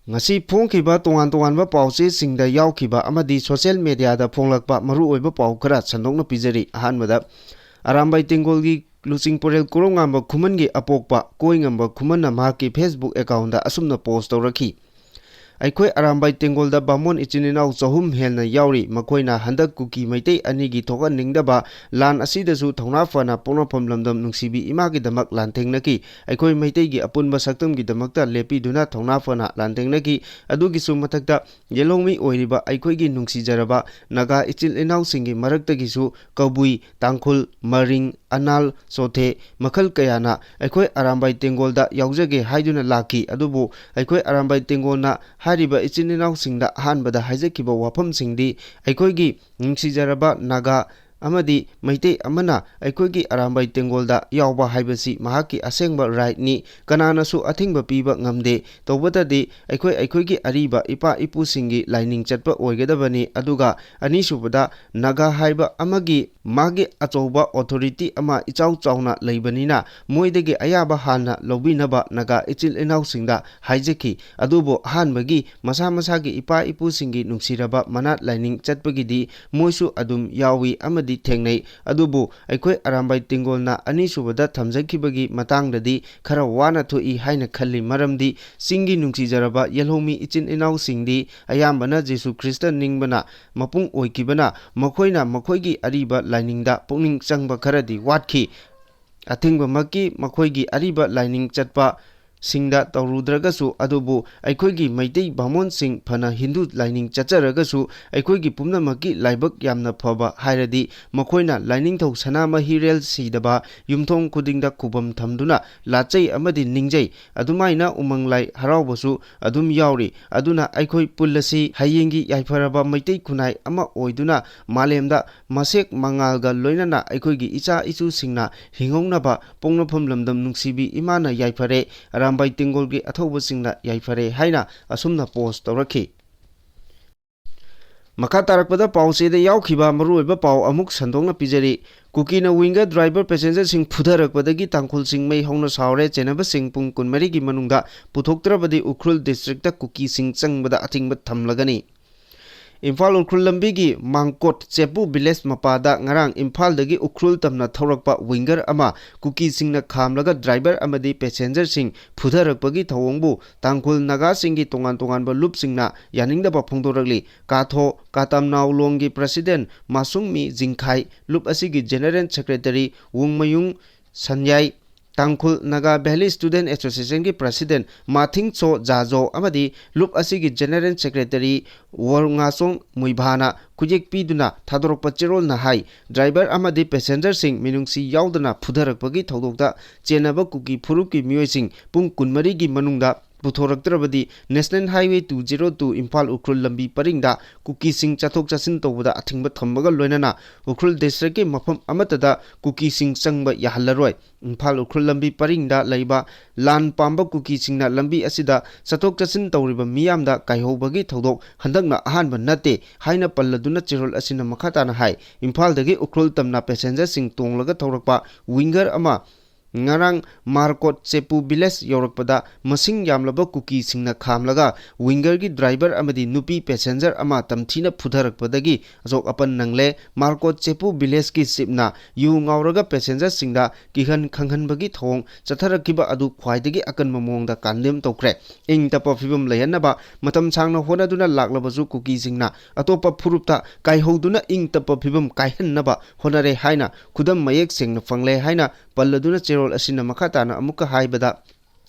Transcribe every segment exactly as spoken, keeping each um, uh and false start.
ꯉꯁꯤ ꯐꯣꯡꯈꯤꯕ ꯇꯣꯉꯥꯟ ꯇꯣꯉꯥꯟꯕ ꯄꯥꯎꯆꯦꯁꯤꯡꯗ ꯌꯥꯎꯈꯤꯕ ꯑꯃꯗꯤ ꯁꯣꯁꯤꯌꯦꯜ ꯃꯦꯗꯤꯌꯥꯗ ꯐꯣꯡꯂꯛꯄ ꯃꯔꯨꯑꯣꯏꯕ ꯄꯥꯎ ꯈꯔ ꯁꯟꯗꯣꯛꯅ ꯄꯤꯖꯔꯤ꯫ ꯑꯍꯥꯟꯕꯗ, ꯑꯔꯥꯝꯕꯥꯏ ꯇꯦꯡꯒꯣꯜꯒꯤ ꯂꯨꯆꯤꯡ ꯄꯨꯔꯦꯜ ꯀꯣꯔꯧꯉꯥꯟꯕ ꯈꯨꯃꯟꯒꯤ ꯑꯄꯣꯛꯄ ꯀꯣꯏꯉꯝꯕ ꯈꯨꯃꯟꯅ ꯃꯍꯥꯛꯀꯤ Facebook ꯑꯦꯀꯥꯎꯟꯗ ꯑꯁꯨꯝꯅ ꯄꯣꯁ ꯇꯧꯔꯛꯈꯤ: "ꯑꯩꯈꯣꯏ ꯑꯔꯥꯝꯕꯥꯏ ꯇꯦꯡꯒꯣꯜꯗ ꯕꯥꯃꯣꯟ ꯏꯆꯤꯟ ꯏꯅꯥꯎ ꯆꯍꯨꯝ ꯍꯦꯟꯅ ꯌꯥꯎꯔꯤ꯫ ꯃꯈꯣꯏꯅ ꯍꯟꯗꯛ ꯀꯨꯀꯤ ꯃꯩꯇꯩ ꯑꯅꯤꯒꯤ ꯊꯣꯛꯍꯟꯅꯤꯡꯗꯕ ꯂꯥꯟ ꯑꯁꯤꯗꯁꯨ ꯊꯧꯅꯥ ꯐꯅ ꯄꯣꯛꯅꯐꯝ ꯂꯝꯗꯝ ꯅꯨꯡꯁꯤꯕꯤ ꯏꯃꯥꯒꯤꯗꯃꯛ ꯂꯥꯟꯊꯦꯡꯅꯈꯤ꯫ ꯑꯩꯈꯣꯏ ꯃꯩꯇꯩꯒꯤ ꯑꯄꯨꯟꯕ ꯁꯛꯇꯝꯒꯤꯗꯃꯛꯇ ꯂꯦꯞꯄꯤꯗꯨꯅ ꯊꯧꯅꯥ ꯐꯅ ꯂꯥꯟꯊꯦꯡꯅꯈꯤ꯫ ꯑꯗꯨꯒꯤꯁꯨ ꯃꯊꯛꯇ ꯌꯦꯜꯍꯧꯃꯤ ꯑꯣꯏꯔꯤꯕ ꯑꯩꯈꯣꯏꯒꯤ ꯅꯨꯡꯁꯤꯖꯔꯕ ꯅꯥꯒꯥ ꯏꯆꯤꯜ ꯏꯅꯥꯎꯁꯤꯡꯒꯤ ꯃꯔꯛꯇꯒꯤꯁꯨ ꯀꯕꯨꯏ, ꯇꯥꯡꯈꯨꯜ, ꯃꯔꯤꯡ, ꯑꯅꯥꯜ, ꯆꯣꯊꯦ ꯃꯈꯜ ꯀꯌꯥꯅ ꯑꯩꯈꯣꯏ ꯑꯔꯥꯝꯕꯥꯏ ꯇꯦꯡꯒꯣꯜꯗ ꯌꯥꯎꯖꯒꯦ ꯍꯥꯏꯗꯨꯅ ꯂꯥꯛꯈꯤ꯫ ꯑꯗꯨꯕꯨ ꯑꯩꯈꯣꯏ ꯑꯔꯥꯝꯕꯥꯏ ꯇꯦꯡꯒꯣꯜꯅ ꯍꯥꯏꯔꯤꯕ ꯏꯆꯤꯟ ꯏꯅꯥꯎꯁꯤꯡꯗ ꯑꯍꯥꯟꯕꯗ ꯍꯥꯏꯖꯈꯤꯕ ꯋꯥꯐꯝꯁꯤꯡꯗꯤ ꯑꯩꯈꯣꯏꯒꯤ ꯅꯨꯡꯁꯤꯖꯔꯕ ꯅꯥꯒꯥ ꯑꯃꯗꯤ ꯃꯩꯇꯩ ꯑꯃꯅ ꯑꯩꯈꯣꯏꯒꯤ ꯑꯔꯥꯝꯕꯥꯏ ꯇꯦꯡꯒꯣꯜꯗ ꯌꯥꯎꯕ ꯍꯥꯏꯕꯁꯤ ꯃꯍꯥꯛꯀꯤ ꯑꯁꯦꯡꯕ ꯔꯥꯏꯠꯅꯤ꯫ ꯀꯅꯥꯅꯁꯨ ꯑꯊꯤꯡꯕ ꯄꯤꯕ ꯉꯝꯗꯦ꯫ ꯇꯧꯕꯇꯗꯤ ꯑꯩꯈꯣꯏ ꯑꯩꯈꯣꯏꯒꯤ ꯑꯔꯤꯕ ꯏꯄꯥ ꯏꯄꯨꯁꯤꯡꯒꯤ ꯂꯥꯏꯅꯤꯡ ꯆꯠꯄ ꯑꯣꯏꯒꯗꯕꯅꯤ꯫ ꯑꯗꯨꯒ ꯑꯅꯤꯁꯨꯕꯗ, ꯅꯥꯒꯥ ꯍꯥꯏꯕ ꯑꯃꯒꯤ ꯃꯥꯒꯤ ꯑꯆꯧꯕ ꯑꯣꯊꯣꯔꯤꯇꯤ ꯑꯃ ꯏꯆꯥꯎ ꯆꯥꯎꯅ ꯂꯩꯕꯅꯤꯅ ꯃꯣꯏꯗꯒꯤ ꯑꯌꯥꯕ ꯍꯥꯟꯅ ꯂꯧꯕꯤꯅꯕ ꯅꯥꯒꯥ ꯏꯆꯤꯜ ꯏꯅꯥꯎꯁꯤꯡꯗ ꯍꯥꯏꯖꯈꯤ꯫ ꯑꯗꯨꯕꯨ ꯑꯍꯥꯟꯕꯒꯤ ꯃꯁꯥ ꯃꯁꯥꯒꯤ ꯏꯄꯥ ꯏꯄꯨꯁꯤꯡꯒꯤ ꯅꯨꯡꯁꯤꯔꯕ ꯃꯅꯥꯠ ꯂꯥꯏꯅꯤꯡ ꯆꯠꯄꯒꯤꯗꯤ ꯃꯣꯏꯁꯨ ꯑꯗꯨꯝ ꯌꯥꯎꯏ ꯑꯃꯗꯤ ꯊꯦꯡꯅꯩ꯫ ꯑꯗꯨꯕꯨ ꯑꯩꯈꯣꯏ ꯑꯔꯥꯝꯕꯥꯏ ꯇꯦꯡꯒꯣꯜꯅ ꯑꯅꯤꯁꯨꯕꯗ ꯊꯝꯖꯈꯤꯕꯒꯤ ꯃꯇꯥꯡꯗꯗꯤ ꯈꯔ ꯋꯥꯅ ꯊꯣꯛꯏ ꯍꯥꯏꯅ ꯈꯜꯂꯤ꯫ ꯃꯔꯝꯗꯤ ꯆꯤꯡꯒꯤ ꯅꯨꯡꯁꯤꯖꯔꯕ ꯌꯦꯜꯍꯧꯃꯤ ꯏꯆꯤꯟ ꯏꯅꯥꯎꯁꯤꯡꯗꯤ ꯑꯌꯥꯝꯕꯅ ꯖꯤꯁꯨ ꯈ꯭ꯔꯤꯁꯇ ꯅꯤꯡꯕꯅ ꯃꯄꯨꯡ ꯑꯣꯏꯈꯤꯕꯅ ꯃꯈꯣꯏꯅ ꯃꯈꯣꯏꯒꯤ ꯑꯔꯤꯕ ꯂꯥꯏꯅꯤꯡꯗ ꯄꯨꯛꯅꯤꯡ ꯆꯪꯕ ꯈꯔꯗꯤ ꯋꯥꯠꯈꯤ꯫ ꯑꯊꯤꯡꯕꯃꯛꯀꯤ ꯃꯈꯣꯏꯒꯤ ꯑꯔꯤꯕ ꯂꯥꯏꯅꯤꯡ ꯆꯠꯄ ꯁꯤꯡꯗ ꯇꯧꯔꯨꯗ꯭ꯔꯒꯁꯨ, ꯑꯗꯨꯕꯨ ꯑꯩꯈꯣꯏꯒꯤ ꯃꯩꯇꯩ ꯕꯥꯃꯣꯟꯁꯤꯡ ꯐꯅ ꯍꯤꯟꯗꯨ ꯂꯥꯏꯅꯤꯡ ꯆꯠꯆꯔꯒꯁꯨ, ꯑꯩꯈꯣꯏꯒꯤ ꯄꯨꯝꯅꯃꯛꯀꯤ ꯂꯥꯏꯕꯛ ꯌꯥꯝꯅ ꯐꯕ ꯍꯥꯏꯔꯗꯤ ꯃꯈꯣꯏꯅ ꯂꯥꯏꯅꯤꯡꯊꯧ ꯁꯅꯥꯃꯍꯤ ꯔꯦꯜ ꯁꯤꯗꯕ ꯌꯨꯝꯊꯣꯡ ꯈꯨꯗꯤꯡꯗ ꯈꯨꯕꯝ ꯊꯝꯗꯨꯅ ꯂꯥꯠꯆꯩ ꯑꯃꯗꯤ ꯅꯤꯡꯖꯩ꯫ ꯑꯗꯨꯃꯥꯏꯅ ꯎꯃꯪ ꯂꯥꯏ ꯍꯔꯥꯎꯕꯁꯨ ꯑꯗꯨꯝ ꯌꯥꯎꯔꯤ꯫ ꯑꯗꯨꯅ ꯑꯩꯈꯣꯏ ꯄꯨꯜꯂꯁꯤ ꯍꯌꯦꯡꯒꯤ ꯌꯥꯏꯐꯔꯕ ꯃꯩꯇꯩ ꯈꯨꯟꯅꯥꯏ ꯑꯃ ꯑꯣꯏꯗꯨꯅ ꯃꯥꯂꯦꯝꯗ ꯃꯁꯦꯛ ꯃꯉꯥꯜꯒ ꯂꯣꯏꯅꯅ ꯑꯩꯈꯣꯏꯒꯤ ꯏꯆꯥ ꯏꯁꯨꯁꯤꯡꯅ ꯍꯤꯡꯍꯧꯅꯕ ꯄꯣꯛꯅꯐꯝ ꯂꯝꯗꯝ ꯅꯨꯡꯁꯤꯕꯤ ꯏꯃꯥꯅ ꯌꯥꯏꯐꯔꯦ, ꯑꯔꯥꯝꯕꯥꯏ ꯇꯦꯡꯒꯣꯜꯒꯤ ꯑꯊꯧꯕꯁꯤꯡꯅ ꯌꯥꯏꯐꯔꯦ ꯍꯥꯏꯅ ꯑꯁꯨꯝꯅ ꯄꯣꯁ ꯇꯧꯔꯛꯈꯤ꯫ ꯃꯈꯥ ꯇꯥꯔꯛꯄꯗ ꯄꯥꯎꯆꯦꯗ ꯌꯥꯎꯈꯤꯕ ꯃꯔꯨꯑꯣꯏꯕ ꯄꯥꯎ ꯑꯃꯨꯛ ꯁꯟꯗꯣꯛꯅ ꯄꯤꯖꯔꯤ꯫ ꯀꯨꯀꯤꯅ winger driver passengerꯁꯤꯡ ꯐꯨꯊꯔꯛꯄꯗꯒꯤ ꯇꯥꯡꯈꯨꯜꯁꯤꯡ ꯃꯩ ꯍꯧꯅ ꯁꯥꯎꯔꯦ꯫ ꯆꯦꯟꯅꯕꯁꯤꯡ ꯄꯨꯡ ꯀꯨꯟꯃꯔꯤꯒꯤ ꯃꯅꯨꯡꯗ ꯄꯨꯊꯣꯛꯇ꯭ꯔꯕꯗꯤ ꯎꯈ꯭ꯔꯨꯜ districtꯇ ꯀꯨꯀꯤꯁꯤꯡ ꯆꯪꯕꯗ ꯑꯊꯤꯡꯕ ꯊꯝꯂꯒꯅꯤ꯫ ꯏꯝꯐꯥꯜ ꯎꯈ꯭ꯔꯨꯜ ꯂꯝꯕꯤꯒꯤ ꯃꯥꯡꯀꯣꯠ ꯆꯦꯄꯨ village ꯃꯄꯥꯗ ꯉꯔꯥꯡ ꯏꯝꯐꯥꯜꯗꯒꯤ ꯎꯈ꯭ꯔꯨꯜ ꯇꯝꯅ ꯊꯧꯔꯛꯄ winger ꯑꯃ ꯀꯨꯀꯤꯁꯤꯡꯅ ꯈꯥꯝꯂꯒ driver ꯑꯃꯗꯤ passengerꯁꯤꯡ ꯐꯨꯊꯔꯛꯄꯒꯤ ꯊꯧꯑꯣꯡꯕꯨ ꯇꯥꯡꯈꯨꯜ ꯅꯥꯒꯥꯁꯤꯡꯒꯤ ꯇꯣꯉꯥꯟ ꯇꯣꯉꯥꯟꯕ ꯂꯨꯞꯁꯤꯡꯅ ꯌꯥꯅꯤꯡꯗꯕ ꯐꯣꯡꯗꯣꯔꯛꯂꯤ꯫ ꯀꯥꯊꯣ ꯀꯥꯇꯝꯅꯥꯎꯂꯣꯡꯒꯤ president ꯃꯥꯁꯨꯡꯃꯤ ꯖꯤꯡꯈꯥꯏ, ꯂꯨꯞ ꯑꯁꯤꯒꯤ general secretary ꯋꯨꯡꯃꯌꯨꯡ ꯁꯟꯌꯥꯏ, ꯇꯥꯡꯈꯨꯜ ꯅꯥꯒꯥ Valley Student Associationꯒꯤ president ꯃꯥꯊꯤꯡꯆꯣ ꯖꯥꯖꯣ ꯑꯃꯗꯤ ꯂꯨꯞ ꯑꯁꯤꯒꯤ general secretary ꯋꯣꯔꯉꯥꯆꯣꯡ ꯃꯨꯏꯚꯥꯅ ꯈꯨꯌꯦꯛ ꯄꯤꯗꯨꯅ ꯊꯥꯗꯣꯔꯛꯄ ꯆꯦꯔꯣꯜꯅ ꯍꯥꯏ, driver ꯑꯃꯗꯤ passengerꯁꯤꯡ ꯃꯤꯅꯨꯡꯁꯤ ꯌꯥꯎꯗꯅ ꯐꯨꯊꯔꯛꯄꯒꯤ ꯊꯧꯗꯣꯛꯇ ꯆꯦꯟꯅꯕ ꯀꯨꯀꯤ ꯐꯨꯔꯨꯞꯀꯤ ꯃꯤꯑꯣꯏꯁꯤꯡ ꯄꯨꯡ ꯀꯨꯟꯃꯔꯤꯒꯤ ꯃꯅꯨꯡꯗ ꯄꯨꯊꯣꯔꯛꯇ꯭ꯔꯕꯗꯤ National Highway two zero two Imphal Ukhrul ꯂꯝꯕꯤ ꯄꯔꯤꯡꯗ ꯀꯨꯀꯤꯁꯤꯡ ꯆꯠꯊꯣꯛ ꯆꯠꯁꯤꯟ ꯇꯧꯕꯗ ꯑꯊꯤꯡꯕ ꯊꯝꯕꯒ ꯂꯣꯏꯅꯅ ꯎꯈ꯭ꯔꯨꯜ districtꯀꯤ ꯃꯐꯝ ꯑꯃꯠꯇꯗ ꯀꯨꯀꯤꯁꯤꯡ ꯆꯪꯕ ꯌꯥꯍꯜꯂꯔꯣꯏ꯫ ꯏꯝꯐꯥꯜ ꯎꯈ꯭ꯔꯨꯜ ꯂꯝꯕꯤ ꯄꯔꯤꯡꯗ ꯂꯩꯕ ꯂꯥꯟ ꯄꯥꯝꯕ ꯀꯨꯀꯤꯁꯤꯡꯅ ꯂꯝꯕꯤ ꯑꯁꯤꯗ ꯆꯠꯊꯣꯛ ꯆꯠꯁꯤꯟ ꯇꯧꯔꯤꯕ ꯃꯤꯌꯥꯝꯗ ꯀꯥꯏꯍꯧꯕꯒꯤ ꯊꯧꯗꯣꯛ ꯍꯟꯗꯛꯅ ꯑꯍꯥꯟꯕ ꯅꯠꯇꯦ ꯍꯥꯏꯅ ꯄꯜꯂꯗꯨꯅ ꯆꯦꯔꯣꯜ ꯑꯁꯤꯅ ꯃꯈꯥ ꯇꯥꯅ ꯍꯥꯏ, ꯏꯝꯐꯥꯜꯗꯒꯤ ꯎꯈ꯭ꯔꯨꯜ ꯇꯝꯅ passengerꯁꯤꯡ ꯇꯣꯡꯂꯒ ꯊꯧꯔꯛꯄ winger ꯑꯃ ꯉꯔꯥꯡ ꯃꯥꯔꯀꯣꯠ ꯆꯦꯄꯨ village ꯌꯧꯔꯛꯄꯗ ꯃꯁꯤꯡ ꯌꯥꯝꯂꯕ ꯀꯨꯀꯤꯁꯤꯡꯅ ꯈꯥꯝꯂꯒ wingerꯒꯤ driver ꯑꯃꯗꯤ ꯅꯨꯄꯤ passenger ꯑꯃ ꯇꯝꯊꯤꯅ ꯐꯨꯊꯔꯛꯄꯗꯒꯤ ꯑꯁꯣꯛ ꯑꯄꯟ ꯅꯪꯂꯦ꯫ ꯃꯥꯔꯀꯣꯠ ꯆꯦꯄꯨ villageꯀꯤ chiefꯅ ꯌꯨ ꯉꯥꯎꯔꯒ passengerꯁꯤꯡꯗ ꯀꯤꯍꯟ ꯈꯪꯍꯟꯕꯒꯤ ꯊꯧꯑꯣꯡ ꯆꯠꯊꯔꯛꯈꯤꯕ ꯑꯗꯨ ꯈ꯭ꯋꯥꯏꯗꯒꯤ ꯑꯀꯟꯕ ꯃꯑꯣꯡꯗ condemn ꯇꯧꯈ꯭ꯔꯦ꯫ ꯏꯪ ꯇꯞꯄ ꯐꯤꯕꯝ ꯂꯩꯍꯟꯅꯕ ꯃꯇꯝ ꯁꯥꯡꯅ ꯍꯣꯠꯅꯗꯨꯅ ꯂꯥꯛꯂꯕꯁꯨ ꯀꯨꯀꯤꯁꯤꯡꯅ ꯑꯇꯣꯞꯄ ꯐꯨꯔꯨꯞꯇ ꯀꯥꯏꯍꯧꯗꯨꯅ ꯏꯪ ꯇꯞꯄ ꯐꯤꯕꯝ ꯀꯥꯏꯍꯟꯅꯕ ꯍꯣꯠꯅꯔꯦ ꯍꯥꯏꯅ ꯈꯨꯗꯝ ꯃꯌꯦꯛ ꯁꯦꯡꯅ ꯐꯪꯂꯦ ꯍꯥꯏꯅ ꯄꯜꯂꯗꯨꯅ ꯆꯦꯔꯣꯜ ꯑꯁꯤꯅ ꯃꯈꯥ ꯇꯥꯅ ꯑꯃꯨꯛꯀ ꯍꯥꯏꯕꯗ,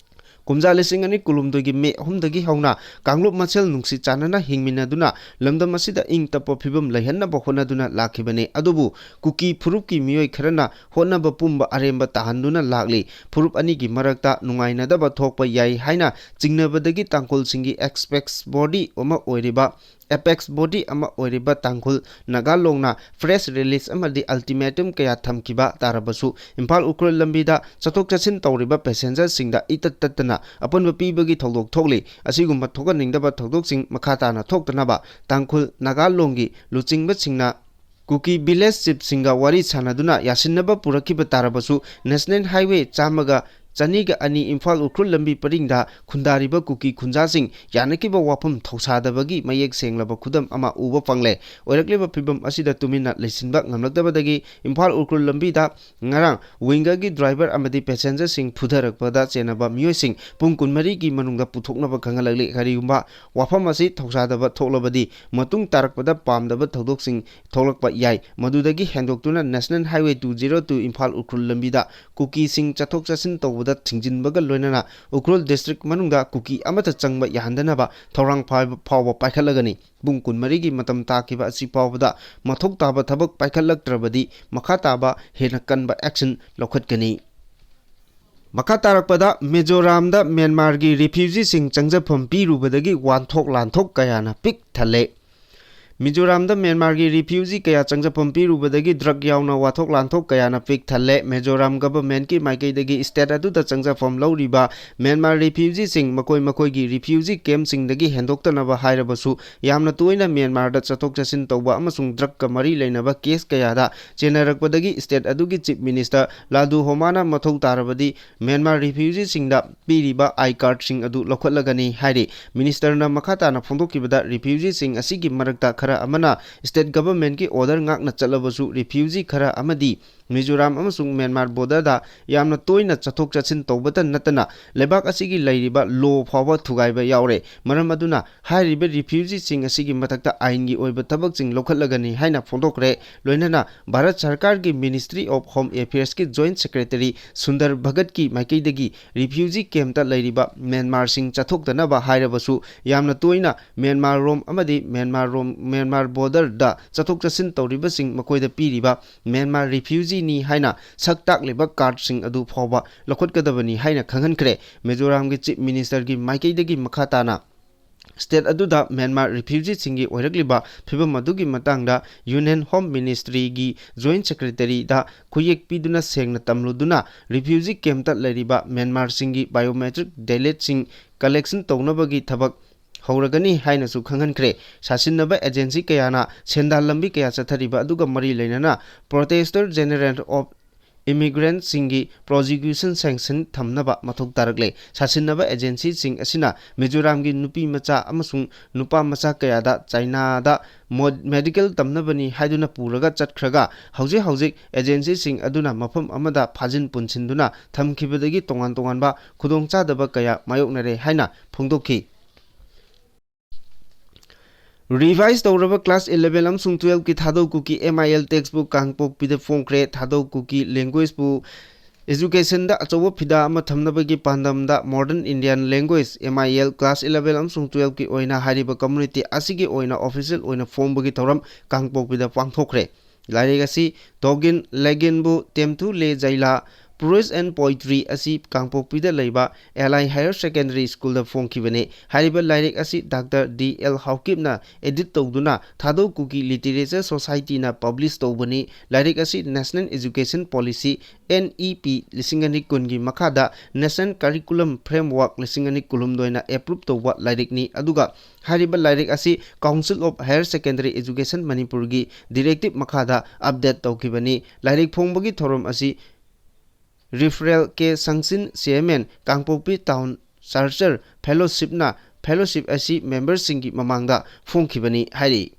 ꯀꯨꯝꯖꯥ ꯂꯤꯁꯤꯡ ꯑꯅꯤ ꯀꯨꯟꯍꯨꯝꯗꯣꯏꯒꯤ ꯃꯦ ꯑꯍꯨꯝꯗꯒꯤ ꯍꯧꯅ ꯀꯥꯡꯂꯨꯞ ꯃꯁꯦꯜ ꯅꯨꯡꯁꯤ ꯆꯥꯟꯅꯅ ꯍꯤꯡꯃꯤꯟꯅꯗꯨꯅ ꯂꯝꯗꯝ ꯑꯁꯤꯗ ꯏꯪ ꯇꯞꯄ ꯐꯤꯕꯝ ꯂꯩꯍꯟꯅꯕ ꯍꯣꯠꯅꯗꯨꯅ ꯂꯥꯛꯈꯤꯕꯅꯤ꯫ ꯑꯗꯨꯕꯨ ꯀꯨꯀꯤ ꯐꯨꯔꯨꯞꯀꯤ ꯃꯤꯑꯣꯏ ꯈꯔꯅ ꯍꯣꯠꯅꯕ ꯄꯨꯝꯕ ꯑꯔꯦꯝꯕ ꯇꯥꯍꯟꯗꯨꯅ ꯂꯥꯛꯂꯤ꯫ ꯐꯨꯔꯨꯞ ꯑꯅꯤꯒꯤ ꯃꯔꯛꯇ ꯅꯨꯡꯉꯥꯏꯅꯗꯕ ꯊꯣꯛꯄ ꯌꯥꯏ ꯍꯥꯏꯅ ꯆꯤꯡꯅꯕꯗꯒꯤ ꯇꯥꯡꯈꯨꯜꯁꯤꯡꯒꯤ apex body ꯑꯃ ꯑꯣꯏꯔꯤꯕ ꯑꯦꯄꯦꯛꯁ ꯕꯣꯗꯤ ꯑꯃ ꯑꯣꯏꯔꯤꯕ ꯇꯥꯡꯈꯨꯜ ꯅꯥꯒꯥ ꯂꯣꯡꯅ ꯄ꯭ꯔꯦꯁ ꯔꯤꯂꯤꯖ ꯑꯃꯗꯤ ꯑꯜꯇꯤꯃꯦꯇꯝ ꯀꯌꯥ ꯊꯝꯈꯤꯕ ꯇꯥꯔꯕꯁꯨ, ꯏꯝꯐꯥꯜ ꯎꯈ꯭ꯔꯨꯜ ꯂꯝꯕꯤꯗ ꯆꯠꯊꯣꯛ ꯆꯠꯁꯤꯟ ꯇꯧꯔꯤꯕ ꯄꯦꯁꯦꯟꯖꯔꯁꯤꯡꯗ ꯏꯇꯠ ꯇꯠꯇꯅ ꯑꯄꯟꯕ ꯄꯤꯕꯒꯤ ꯊꯧꯗꯣꯛ ꯊꯣꯛꯂꯤ꯫ ꯑꯁꯤꯒꯨꯝꯕ ꯊꯣꯛꯍꯟꯅꯤꯡꯗꯕ ꯊꯧꯗꯣꯛꯁꯤꯡ ꯃꯈꯥ ꯇꯥꯅ ꯊꯣꯛꯇꯅꯕ ꯇꯥꯡꯈꯨꯜ ꯅꯥꯒꯥ ꯂꯣꯡꯒꯤ ꯂꯨꯆꯤꯡꯕꯁꯤꯡꯅ ꯀꯨꯀꯤ ꯚꯤꯂꯦꯖ ꯆꯤꯐꯁꯤꯡꯒ ꯋꯥꯔꯤ ꯁꯥꯟꯅꯗꯨꯅ ꯌꯥꯁꯤꯟꯅꯕ ꯄꯨꯔꯛꯈꯤꯕ ꯇꯥꯔꯕꯁꯨ, ꯅꯦꯁꯅꯦꯜ ꯍꯥꯏꯋꯦ ꯆꯥꯝꯃꯒ ꯆꯅꯤꯒ ꯑꯅꯤ ꯏꯝꯐꯥꯜ ꯎꯈ꯭ꯔꯨꯜ ꯂꯝꯕꯤ ꯄꯔꯤꯡꯗ ꯈꯨꯟꯗꯥꯔꯤꯕ ꯀꯨꯀꯤ ꯈꯨꯟꯖꯥꯁꯤꯡ ꯌꯥꯅꯈꯤꯕ ꯋꯥꯐꯝ ꯊꯧꯁꯥꯗꯕꯒꯤ ꯃꯌꯦꯛ ꯁꯦꯡꯂꯕ ꯈꯨꯗꯝ ꯑꯃ ꯎꯕ ꯐꯪꯂꯦ꯫ ꯑꯣꯏꯔꯛꯂꯤꯕ ꯐꯤꯕꯝ ꯑꯁꯤꯗ ꯇꯨꯃꯤꯟꯅ ꯂꯩꯁꯤꯟꯕ ꯉꯝꯂꯛꯇꯕꯗꯒꯤ ꯏꯝꯐꯥꯜ ꯎꯈ꯭ꯔꯨꯜ ꯂꯝꯕꯤꯗ ꯉꯔꯥꯡ ꯋꯤꯡꯒꯔꯒꯤ ꯗ꯭ꯔꯥꯏꯚꯔ ꯑꯃꯗꯤ ꯄꯦꯁꯦꯟꯖꯔꯁꯤꯡ ꯐꯨꯊꯔꯛꯄꯗ ꯆꯦꯟꯅꯕ ꯃꯤꯑꯣꯏꯁꯤꯡ ꯄꯨꯡ ꯀꯨꯟꯃꯔꯤꯒꯤ ꯃꯅꯨꯡꯗ ꯄꯨꯊꯣꯛꯅꯕ ꯈꯪꯍꯜꯂꯛꯂꯤ꯫ ꯀꯔꯤꯒꯨꯝꯕ ꯋꯥꯐꯝ ꯑꯁꯤ ꯊꯧꯁꯥꯗꯕ ꯊꯣꯛꯂꯕꯗꯤ, ꯃꯇꯨꯡ ꯇꯥꯔꯛꯄꯗ ꯄꯥꯝꯗꯕ ꯊꯧꯗꯣꯛꯁꯤꯡ ꯊꯣꯛꯂꯛꯄ ꯌꯥꯏ꯫ ꯃꯗꯨꯗꯒꯤ ꯍꯦꯟꯗꯣꯛꯇꯨꯅ national highway two zero two Imphal Ukhrul ꯂꯝꯕꯤꯗ ꯀꯨꯀꯤꯁꯤꯡ ꯆꯠꯊꯣꯛ ꯆꯠꯁꯤꯟ ꯇꯧꯕꯗ ꯊꯤꯡꯖꯤꯟꯕꯒ ꯂꯣꯏꯅꯅ ꯎꯈ꯭ꯔꯨꯜ ꯗꯤꯁꯇ꯭ꯔꯤꯛ ꯃꯅꯨꯡꯗ ꯀꯨꯀꯤ ꯑꯃꯠꯇ ꯆꯪꯕ ꯌꯥꯍꯟꯗꯅꯕ ꯊꯧꯔꯥꯡ ꯐꯥꯎꯕ ꯄꯥꯏꯈꯠꯂꯒꯅꯤ꯫ ꯄꯨꯡ ꯀꯨꯟꯃꯔꯤꯒꯤ ꯃꯇꯝ ꯇꯥꯈꯤꯕ ꯑꯁꯤ ꯐꯥꯎꯕꯗ ꯃꯊꯧ ꯇꯥꯕ ꯊꯕꯛ ꯄꯥꯏꯈꯠꯂꯛꯇ꯭ꯔꯕꯗꯤ ꯃꯈꯥ ꯇꯥꯕ ꯍꯦꯟꯅ ꯀꯟꯕ ꯑꯦꯛꯁꯟ ꯂꯧꯈꯠꯀꯅꯤ꯫ ꯃꯈꯥ ꯇꯥꯔꯛꯄꯗ ꯃꯤꯖꯣꯔꯥꯝꯗ ꯃ꯭ꯌꯥꯟꯃꯥꯔꯒꯤ ꯔꯤꯐ꯭ꯌꯨꯖꯤꯁꯤꯡ ꯆꯪꯖꯐꯝ ꯄꯤꯔꯨꯕꯗꯒꯤ ꯋꯥꯟꯊꯣꯛ ꯂꯥꯟꯊꯣꯛ ꯀꯌꯥꯅ ꯄꯤꯛ ꯊꯜꯂꯦ꯫ ꯃꯤꯖꯣꯔꯥꯝꯗ ꯃ꯭ꯌꯥꯟꯃꯥꯔꯒꯤ ꯔꯤꯐ꯭ꯌꯨꯖꯤ ꯀꯌꯥ ꯆꯪꯖꯐꯝ ꯄꯤꯔꯨꯕꯗꯒꯤ ꯗ꯭ꯔꯒ ꯌꯥꯎꯅ ꯋꯥꯊꯣꯛ ꯂꯥꯟꯊꯣꯛ ꯀꯌꯥꯅ ꯄꯤꯛ ꯊꯜꯂꯦ꯫ ꯃꯤꯖꯣꯔꯥꯝ ꯒꯚꯔꯟꯃꯦꯟꯠꯀꯤ ꯃꯥꯏꯀꯩꯗꯒꯤ ꯁ꯭ꯇꯦꯠ ꯑꯗꯨꯗ ꯆꯪꯖꯐꯝ ꯂꯧꯔꯤꯕ ꯃ꯭ꯌꯥꯟꯃꯥꯔ ꯔꯤꯐ꯭ꯌꯨꯖꯤꯁꯤꯡ ꯃꯈꯣꯏ ꯃꯈꯣꯏꯒꯤ ꯔꯤꯐ꯭ꯌꯨꯖꯤ ꯀꯦꯝꯞꯁꯤꯡꯗꯒꯤ ꯍꯦꯟꯗꯣꯛꯇꯅꯕ ꯍꯥꯏꯔꯕꯁꯨ, ꯌꯥꯝꯅ ꯇꯣꯏꯅ ꯃ꯭ꯌꯥꯟꯃꯥꯔꯗ ꯆꯠꯊꯣꯛ ꯆꯠꯁꯤꯟ ꯇꯧꯕ ꯑꯃꯁꯨꯡ ꯗ꯭ꯔꯒꯀ ꯃꯔꯤ ꯂꯩꯅꯕ ꯀꯦꯁ ꯀꯌꯥꯗ ꯆꯦꯟꯅꯔꯛꯄꯗꯒꯤ ꯁ꯭ꯇꯦꯠ ꯑꯗꯨꯒꯤ ꯆꯤꯐ ꯃꯤꯅꯤꯁꯇꯔ ꯂꯥꯗꯨ ꯍꯣꯃꯥꯅ ꯃꯊꯧ ꯇꯥꯔꯕꯗꯤ ꯃ꯭ꯌꯥꯟꯃꯥꯔ ꯔꯤꯐ꯭ꯌꯨꯖꯤꯁꯤꯡꯗ ꯄꯤꯔꯤꯕ ꯑꯥꯏ ꯀꯥꯔꯗꯁꯤꯡ ꯑꯗꯨ ꯂꯧꯈꯠꯂꯒꯅꯤ ꯍꯥꯏꯔꯤ꯫ ꯃꯤꯅꯤꯁꯇꯔꯅ ꯃꯈꯥ ꯇꯥꯅ ꯐꯣꯡꯗꯣꯛꯈꯤꯕꯗ, ꯔꯤꯐ꯭ꯌꯨꯖꯤꯁꯤꯡ ꯑꯁꯤꯒꯤ ꯃꯔꯛꯇ ꯈꯔ ꯑꯃꯅ ꯁ꯭ꯇꯦꯠ ꯒꯚꯔꯟꯃꯦꯟꯠꯀꯤ ꯑꯣꯔꯗꯔ ꯉꯥꯛꯅ ꯆꯠꯂꯕꯁꯨ, ꯔꯤꯐ꯭ꯌꯨꯖꯤ ꯈꯔ ꯑꯃꯗꯤ ꯃꯤꯖꯣꯔꯥꯝ ꯑꯃꯁꯨꯡ ꯃ꯭ꯌꯥꯟꯃꯥꯔ ꯕꯣꯔꯗꯔꯗ ꯌꯥꯝꯅ ꯇꯣꯏꯅ ꯆꯠꯊꯣꯛ ꯆꯠꯁꯤꯟ ꯇꯧꯕꯇ ꯅꯠꯇꯅ, ꯂꯩꯕꯥꯛ ꯑꯁꯤꯒꯤ ꯂꯩꯔꯤꯕ ꯂꯣ ꯐꯥꯎꯕ ꯊꯨꯒꯥꯏꯕ ꯌꯥꯎꯔꯦ꯫ ꯃꯔꯝ ꯑꯗꯨꯅ, ꯍꯥꯏꯔꯤꯕ ꯔꯤꯐ꯭ꯌꯨꯖꯤꯁꯤꯡ ꯑꯁꯤꯒꯤ ꯃꯊꯛꯇ ꯑꯥꯏꯟꯒꯤ ꯑꯣꯏꯕ ꯊꯕꯛꯁꯤꯡ ꯂꯧꯈꯠꯂꯒꯅꯤ ꯍꯥꯏꯅ ꯐꯣꯡꯗꯣꯛꯈ꯭ꯔꯦ꯫ ꯂꯣꯏꯅꯅ ꯚꯥꯔꯠ ꯁꯔꯀꯥꯔꯒꯤ ꯃꯤꯅꯤꯁꯇ꯭ꯔꯤ ꯑꯣꯐ ꯍꯣꯝ ꯑꯦꯐꯤꯌꯔꯁꯀꯤ ꯖꯣꯏꯟꯠ ꯁꯦꯀ꯭ꯔꯦꯇꯔꯤ ꯁꯨꯟꯗꯔ ꯚꯒꯠꯀꯤ ꯃꯥꯏꯀꯩꯗꯒꯤ ꯔꯤꯐ꯭ꯌꯨꯖꯤ ꯀꯦꯝꯞꯇ ꯂꯩꯔꯤꯕ ꯃ꯭ꯌꯥꯟꯃꯥꯔꯁꯤꯡ ꯆꯠꯊꯣꯛꯇꯅꯕ ꯍꯥꯏꯔꯕꯁꯨ, ꯌꯥꯝꯅ ꯇꯣꯏꯅ ꯃ꯭ꯌꯥꯟꯃꯥꯔ ꯔꯣꯝ ꯑꯃꯗꯤ ꯃ꯭ꯌꯥꯟꯃꯥꯔ ꯔꯣꯝ, ꯃ꯭ꯌꯥꯟꯃꯥꯔ ꯕꯣꯔꯗꯔꯗ ꯆꯠꯊꯣꯛ ꯆꯠꯁꯤꯟ ꯇꯧꯔꯤꯕꯁꯤꯡ ꯃꯈꯣꯏꯗ ꯄꯤꯔꯤꯕ ꯃ꯭ꯌꯥꯟꯃꯥꯔ ꯔꯤꯐ꯭ꯌꯨꯖꯤꯅꯤ ꯍꯥꯏꯅ ꯁꯛ ꯇꯥꯛꯂꯤꯕ ꯀꯥꯔꯗꯁꯤꯡ ꯑꯗꯨ ꯐꯥꯎꯕ ꯂꯧꯈꯠꯀꯗꯕꯅꯤ ꯍꯥꯏꯅ ꯈꯪꯍꯟꯈ꯭ꯔꯦ꯫ ꯃꯤꯖꯣꯔꯥꯝꯒꯤ ꯆꯤꯐ ꯃꯤꯅꯤꯁꯇꯔꯒꯤ ꯃꯥꯏꯀꯩꯗꯒꯤ ꯃꯈꯥ ꯇꯥꯅ state ꯑꯗꯨꯗ Myanmar refugeeꯁꯤꯡꯒꯤ ꯑꯣꯏꯔꯛꯂꯤꯕ ꯐꯤꯕꯝ ꯑꯗꯨꯒꯤ ꯃꯇꯥꯡꯗ Union Home Ministryꯒꯤ Joint Secretaryꯗ ꯈꯨꯌꯦꯛ ꯄꯤꯗꯨꯅ ꯁꯦꯡꯅ ꯇꯝꯂꯨꯗꯨꯅ refugee campꯇ ꯂꯩꯔꯤꯕ Myanmarꯁꯤꯡꯒꯤ biometric dataꯁꯤꯡ collection ꯇꯧꯅꯕꯒꯤ ꯊꯕꯛ ꯍꯧꯔꯒꯅꯤ ꯍꯥꯏꯅꯁꯨ ꯈꯪꯍꯟꯈ꯭ꯔꯦ꯫ ꯁꯥꯁꯤꯟꯅꯕ agency ꯀꯌꯥꯅ ꯁꯦꯟꯗꯥꯟ ꯂꯝꯕꯤ ꯀꯌꯥ ꯆꯠꯊꯔꯤꯕ ꯑꯗꯨꯒ ꯃꯔꯤ ꯂꯩꯅꯅ Protector General of Immigrantꯁꯤꯡꯒꯤ prosecution sanction ꯊꯝꯅꯕ ꯃꯊꯧ ꯇꯥꯔꯛꯂꯦ꯫ ꯁꯥꯁꯤꯟꯅꯕ agencyꯁꯤꯡ ꯑꯁꯤꯅ ꯃꯤꯖꯣꯔꯥꯝꯒꯤ ꯅꯨꯄꯤ ꯃꯆꯥ ꯑꯃꯁꯨꯡ ꯅꯨꯄꯥ ꯃꯆꯥ ꯀꯌꯥꯗ ꯆꯥꯏꯅꯥꯗ ꯃꯣ-, medical ꯇꯝꯅꯕꯅꯤ ꯍꯥꯏꯗꯨꯅ ꯄꯨꯔꯒ ꯆꯠꯈ꯭ꯔꯒ, ꯍꯧꯖꯤꯛ ꯍꯧꯖꯤꯛ agencyꯁꯤꯡ ꯑꯗꯨꯅ ꯃꯐꯝ ꯑꯃꯗ ꯐꯥꯖꯤꯟ ꯄꯨꯟꯁꯤꯟꯗꯨꯅ ꯊꯝꯈꯤꯕꯗꯒꯤ ꯇꯣꯉꯥꯟ ꯇꯣꯉꯥꯟꯕ ꯈꯨꯗꯣꯡꯆꯥꯗꯕ ꯀꯌꯥ ꯃꯥꯌꯣꯛꯅꯔꯦ ꯍꯥꯏꯅ ꯐꯣꯡꯗꯣꯛꯈꯤ꯫ Revise ꯇꯧꯔꯕ class eleven ꯑꯃꯁꯨꯡ twelveꯀꯤ ꯊꯥꯗꯧ ꯀꯨꯀꯤ M I L textbook ꯀꯥꯡꯄꯣꯛꯄꯤꯗ ꯐꯣꯡꯈ꯭ꯔꯦ꯫ ꯊꯥꯗꯧ ꯀꯨꯀꯤ languageꯄꯨ educationꯗ ꯑꯆꯧꯕ ꯐꯤꯗꯥ ꯑꯃ ꯊꯝꯅꯕꯒꯤ ꯄꯥꯟꯗꯝꯗ Modern Indian Language, M I L, class eleven ꯑꯃꯁꯨꯡ twelveꯀꯤ ꯑꯣꯏꯅ ꯍꯥꯏꯔꯤꯕ community ꯑꯁꯤꯒꯤ ꯑꯣꯏꯅ official ꯑꯣꯏꯅ ꯐꯣꯡꯕꯒꯤ ꯊꯧꯔꯝ ꯀꯥꯡꯄꯣꯛꯄꯤꯗ ꯄꯥꯡꯊꯣꯛꯈ꯭ꯔꯦ꯫ ꯂꯥꯏꯔꯤꯛ ꯑꯁꯤ Dogin Laginbu Temtu Le Jaila, Prose and Poetry ꯑꯁꯤ ꯀꯥꯡꯄꯣꯛꯄꯤꯗ ꯂꯩꯕ L I Higher Secondary Schoolꯗ ꯐꯣꯡꯈꯤꯕꯅꯤ꯫ ꯍꯥꯏꯔꯤꯕ ꯂꯥꯏꯔꯤꯛ ꯑꯁꯤ Doctor D L Haokipꯅ edit ꯇꯧꯗꯨꯅ ꯊꯥꯗꯧ ꯀꯨꯀꯤ Literature Societyꯅ publish ꯇꯧꯕꯅꯤ꯫ ꯂꯥꯏꯔꯤꯛ ꯑꯁꯤ National Education Policy, N E P, ꯂꯤꯁꯤꯡ ꯑꯅꯤ ꯀꯨꯟꯒꯤ ꯃꯈꯥꯗ National Curriculum Framework ꯂꯤꯁꯤꯡ ꯑꯅꯤ ꯀꯨꯟꯍꯨꯝꯗꯣꯏꯅ approve ꯇꯧꯕ ꯂꯥꯏꯔꯤꯛꯅꯤ꯫ ꯑꯗꯨꯒ ꯍꯥꯏꯔꯤꯕ ꯂꯥꯏꯔꯤꯛ ꯑꯁꯤ Council of Higher Secondary Education ꯃꯅꯤꯄꯨꯔꯒꯤ directive ꯃꯈꯥꯗ update ꯇꯧꯈꯤꯕꯅꯤ꯫ ꯂꯥꯏꯔꯤꯛ ꯐꯣꯡꯕꯒꯤ ꯊꯧꯔꯝ ꯑꯁꯤ Referral K Sangsin, Chairman, ꯀꯥꯡꯄꯣꯛꯄꯤ Town Church Fellowshipꯅ fellowship ꯑꯁꯤ memberꯁꯤꯡꯒꯤ ꯃꯃꯥꯡꯗ ꯐꯣꯡꯈꯤꯕꯅꯤ ꯍꯥꯏꯔꯤ꯫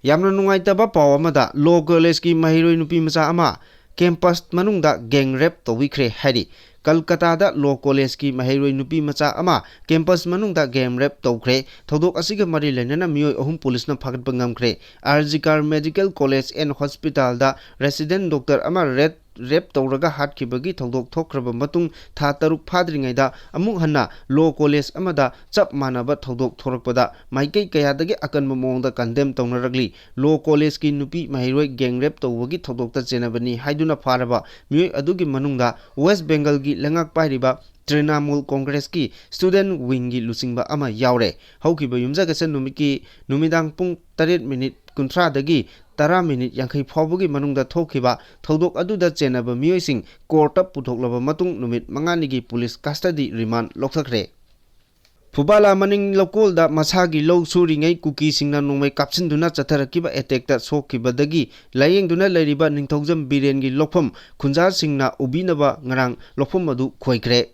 ꯌꯥꯝꯅ ꯅꯨꯡꯉꯥꯏꯇꯕ ꯄꯥꯎ ꯑꯃꯗ, Law Collegeꯀꯤ ꯃꯍꯩꯔꯣꯏ ꯅꯨꯄꯤ ꯃꯆꯥ ꯑꯃ campus ꯃꯅꯨꯡꯗ gang rape ꯇꯧꯕꯤꯈ꯭ꯔꯦ ꯍꯥꯏꯔꯤ꯫ ꯀꯜꯀꯇꯥꯗ Law Collegeꯀꯤ ꯃꯍꯩꯔꯣꯏ ꯅꯨꯄꯤ ꯃꯆꯥ ꯑꯃ campus ꯃꯅꯨꯡꯗ gang rape ꯇꯧꯈ꯭ꯔꯦ꯫ ꯊꯧꯗꯣꯛ ꯑꯁꯤꯒ ꯃꯔꯤ ꯂꯩꯅꯅ ꯃꯤꯑꯣꯏ ꯑꯍꯨꯝ ꯄꯨꯂꯤꯁꯅ ꯐꯥꯒꯠꯄ ꯉꯝꯈ꯭ꯔꯦ꯫ R G Kar Medical College and Hospitalꯗ resident doctor ꯑꯃ rape ꯔꯦꯞ ꯇꯧꯔꯒ ꯍꯥꯠꯈꯤꯕꯒꯤ ꯊꯧꯗꯣꯛ ꯊꯣꯛꯈ꯭ꯔꯕ ꯃꯇꯨꯡ ꯊꯥ ꯇꯔꯨꯛ ꯐꯥꯗ꯭ꯔꯤꯉꯩꯗ ꯑꯃꯨꯛ ꯍꯟꯅ ꯂꯣ ꯀꯣꯂꯦꯖ ꯑꯃꯗ ꯆꯞ ꯃꯥꯟꯅꯕ ꯊꯧꯗꯣꯛ ꯊꯣꯔꯛꯄꯗ ꯃꯥꯏꯀꯩ ꯀꯌꯥꯗꯒꯤ ꯑꯀꯟꯕ ꯃꯑꯣꯡꯗ ꯀꯟꯗꯦꯝ ꯇꯧꯅꯔꯛꯂꯤ꯫ ꯂꯣ ꯀꯣꯂꯦꯖꯀꯤ ꯅꯨꯄꯤ ꯃꯍꯩꯔꯣꯏ ꯒꯦꯡ ꯔꯦꯞ ꯇꯧꯕꯒꯤ ꯊꯧꯗꯣꯛꯇ ꯆꯦꯟꯅꯕꯅꯤ ꯍꯥꯏꯗꯨꯅ ꯐꯥꯔꯕ ꯃꯤꯑꯣꯏ ꯑꯗꯨꯒꯤ ꯃꯅꯨꯡꯗ ꯋꯦꯁ ꯕꯦꯡꯒꯜꯒꯤ ꯂꯩꯉꯥꯛ ꯄꯥꯏꯔꯤꯕ ꯇ꯭ꯔꯤꯅꯥꯃꯨꯜ ꯀꯣꯡꯒ꯭ꯔꯦꯁꯀꯤ ꯁ꯭ꯇꯨꯗꯦꯟꯠ ꯋꯤꯡꯒꯤ ꯂꯨꯆꯤꯡꯕ ꯑꯃ ꯌꯥꯎꯔꯦ꯫ ꯍꯧꯈꯤꯕ ꯌꯨꯝꯖꯀꯩꯁ ꯅꯨꯃꯤꯠꯀꯤ ꯅꯨꯃꯤꯗꯥꯡ ꯄꯨꯡ ꯇꯔꯦꯠ ꯃꯤꯅꯤꯠ ꯀꯨꯟꯊ꯭ꯔꯥꯗꯒꯤ ꯇꯔꯥ ꯃꯤꯅꯤꯠ ꯌꯥꯡꯈꯩ ꯐꯥꯎꯕꯒꯤ ꯃꯅꯨꯡꯗ ꯊꯣꯛꯈꯤꯕ ꯊꯧꯗꯣꯛ ꯑꯗꯨꯗ ꯆꯦꯟꯅꯕ ꯃꯤꯑꯣꯏꯁꯤꯡ ꯀꯣꯔꯠꯇ ꯄꯨꯊꯣꯛꯂꯕ ꯃꯇꯨꯡ ꯅꯨꯃꯤꯠ ꯃꯉꯥꯅꯤꯒꯤ ꯄꯨꯂꯤꯁ ꯀꯁꯇꯗꯤ ꯔꯤꯃꯥꯟ ꯂꯧꯊꯈ꯭ꯔꯦ꯫ ꯐꯨꯕꯥꯂꯥ ꯃꯅꯤꯡ ꯂꯧꯀꯣꯜꯗ ꯃꯁꯥꯒꯤ ꯂꯧ ꯁꯨꯔꯤꯉꯩ ꯀꯨꯀꯤꯁꯤꯡꯅ ꯅꯣꯡꯃꯩ ꯀꯥꯞꯁꯤꯟꯗꯨꯅ ꯆꯠꯊꯔꯛꯈꯤꯕ ꯑꯦꯇꯦꯛꯇ ꯁꯣꯛꯈꯤꯕꯗꯒꯤ ꯂꯥꯌꯦꯡꯗꯨꯅ ꯂꯩꯔꯤꯕ ꯅꯤꯡꯊꯧꯖꯝ ꯕꯤꯔꯦꯟꯒꯤ ꯂꯧꯐꯝ ꯈꯨꯟꯖꯥꯁꯤꯡꯅ ꯎꯕꯤꯅꯕ ꯉꯔꯥꯡ ꯂꯧꯐꯝ ꯑꯗꯨ ꯈꯣꯏꯈ꯭ꯔꯦ꯫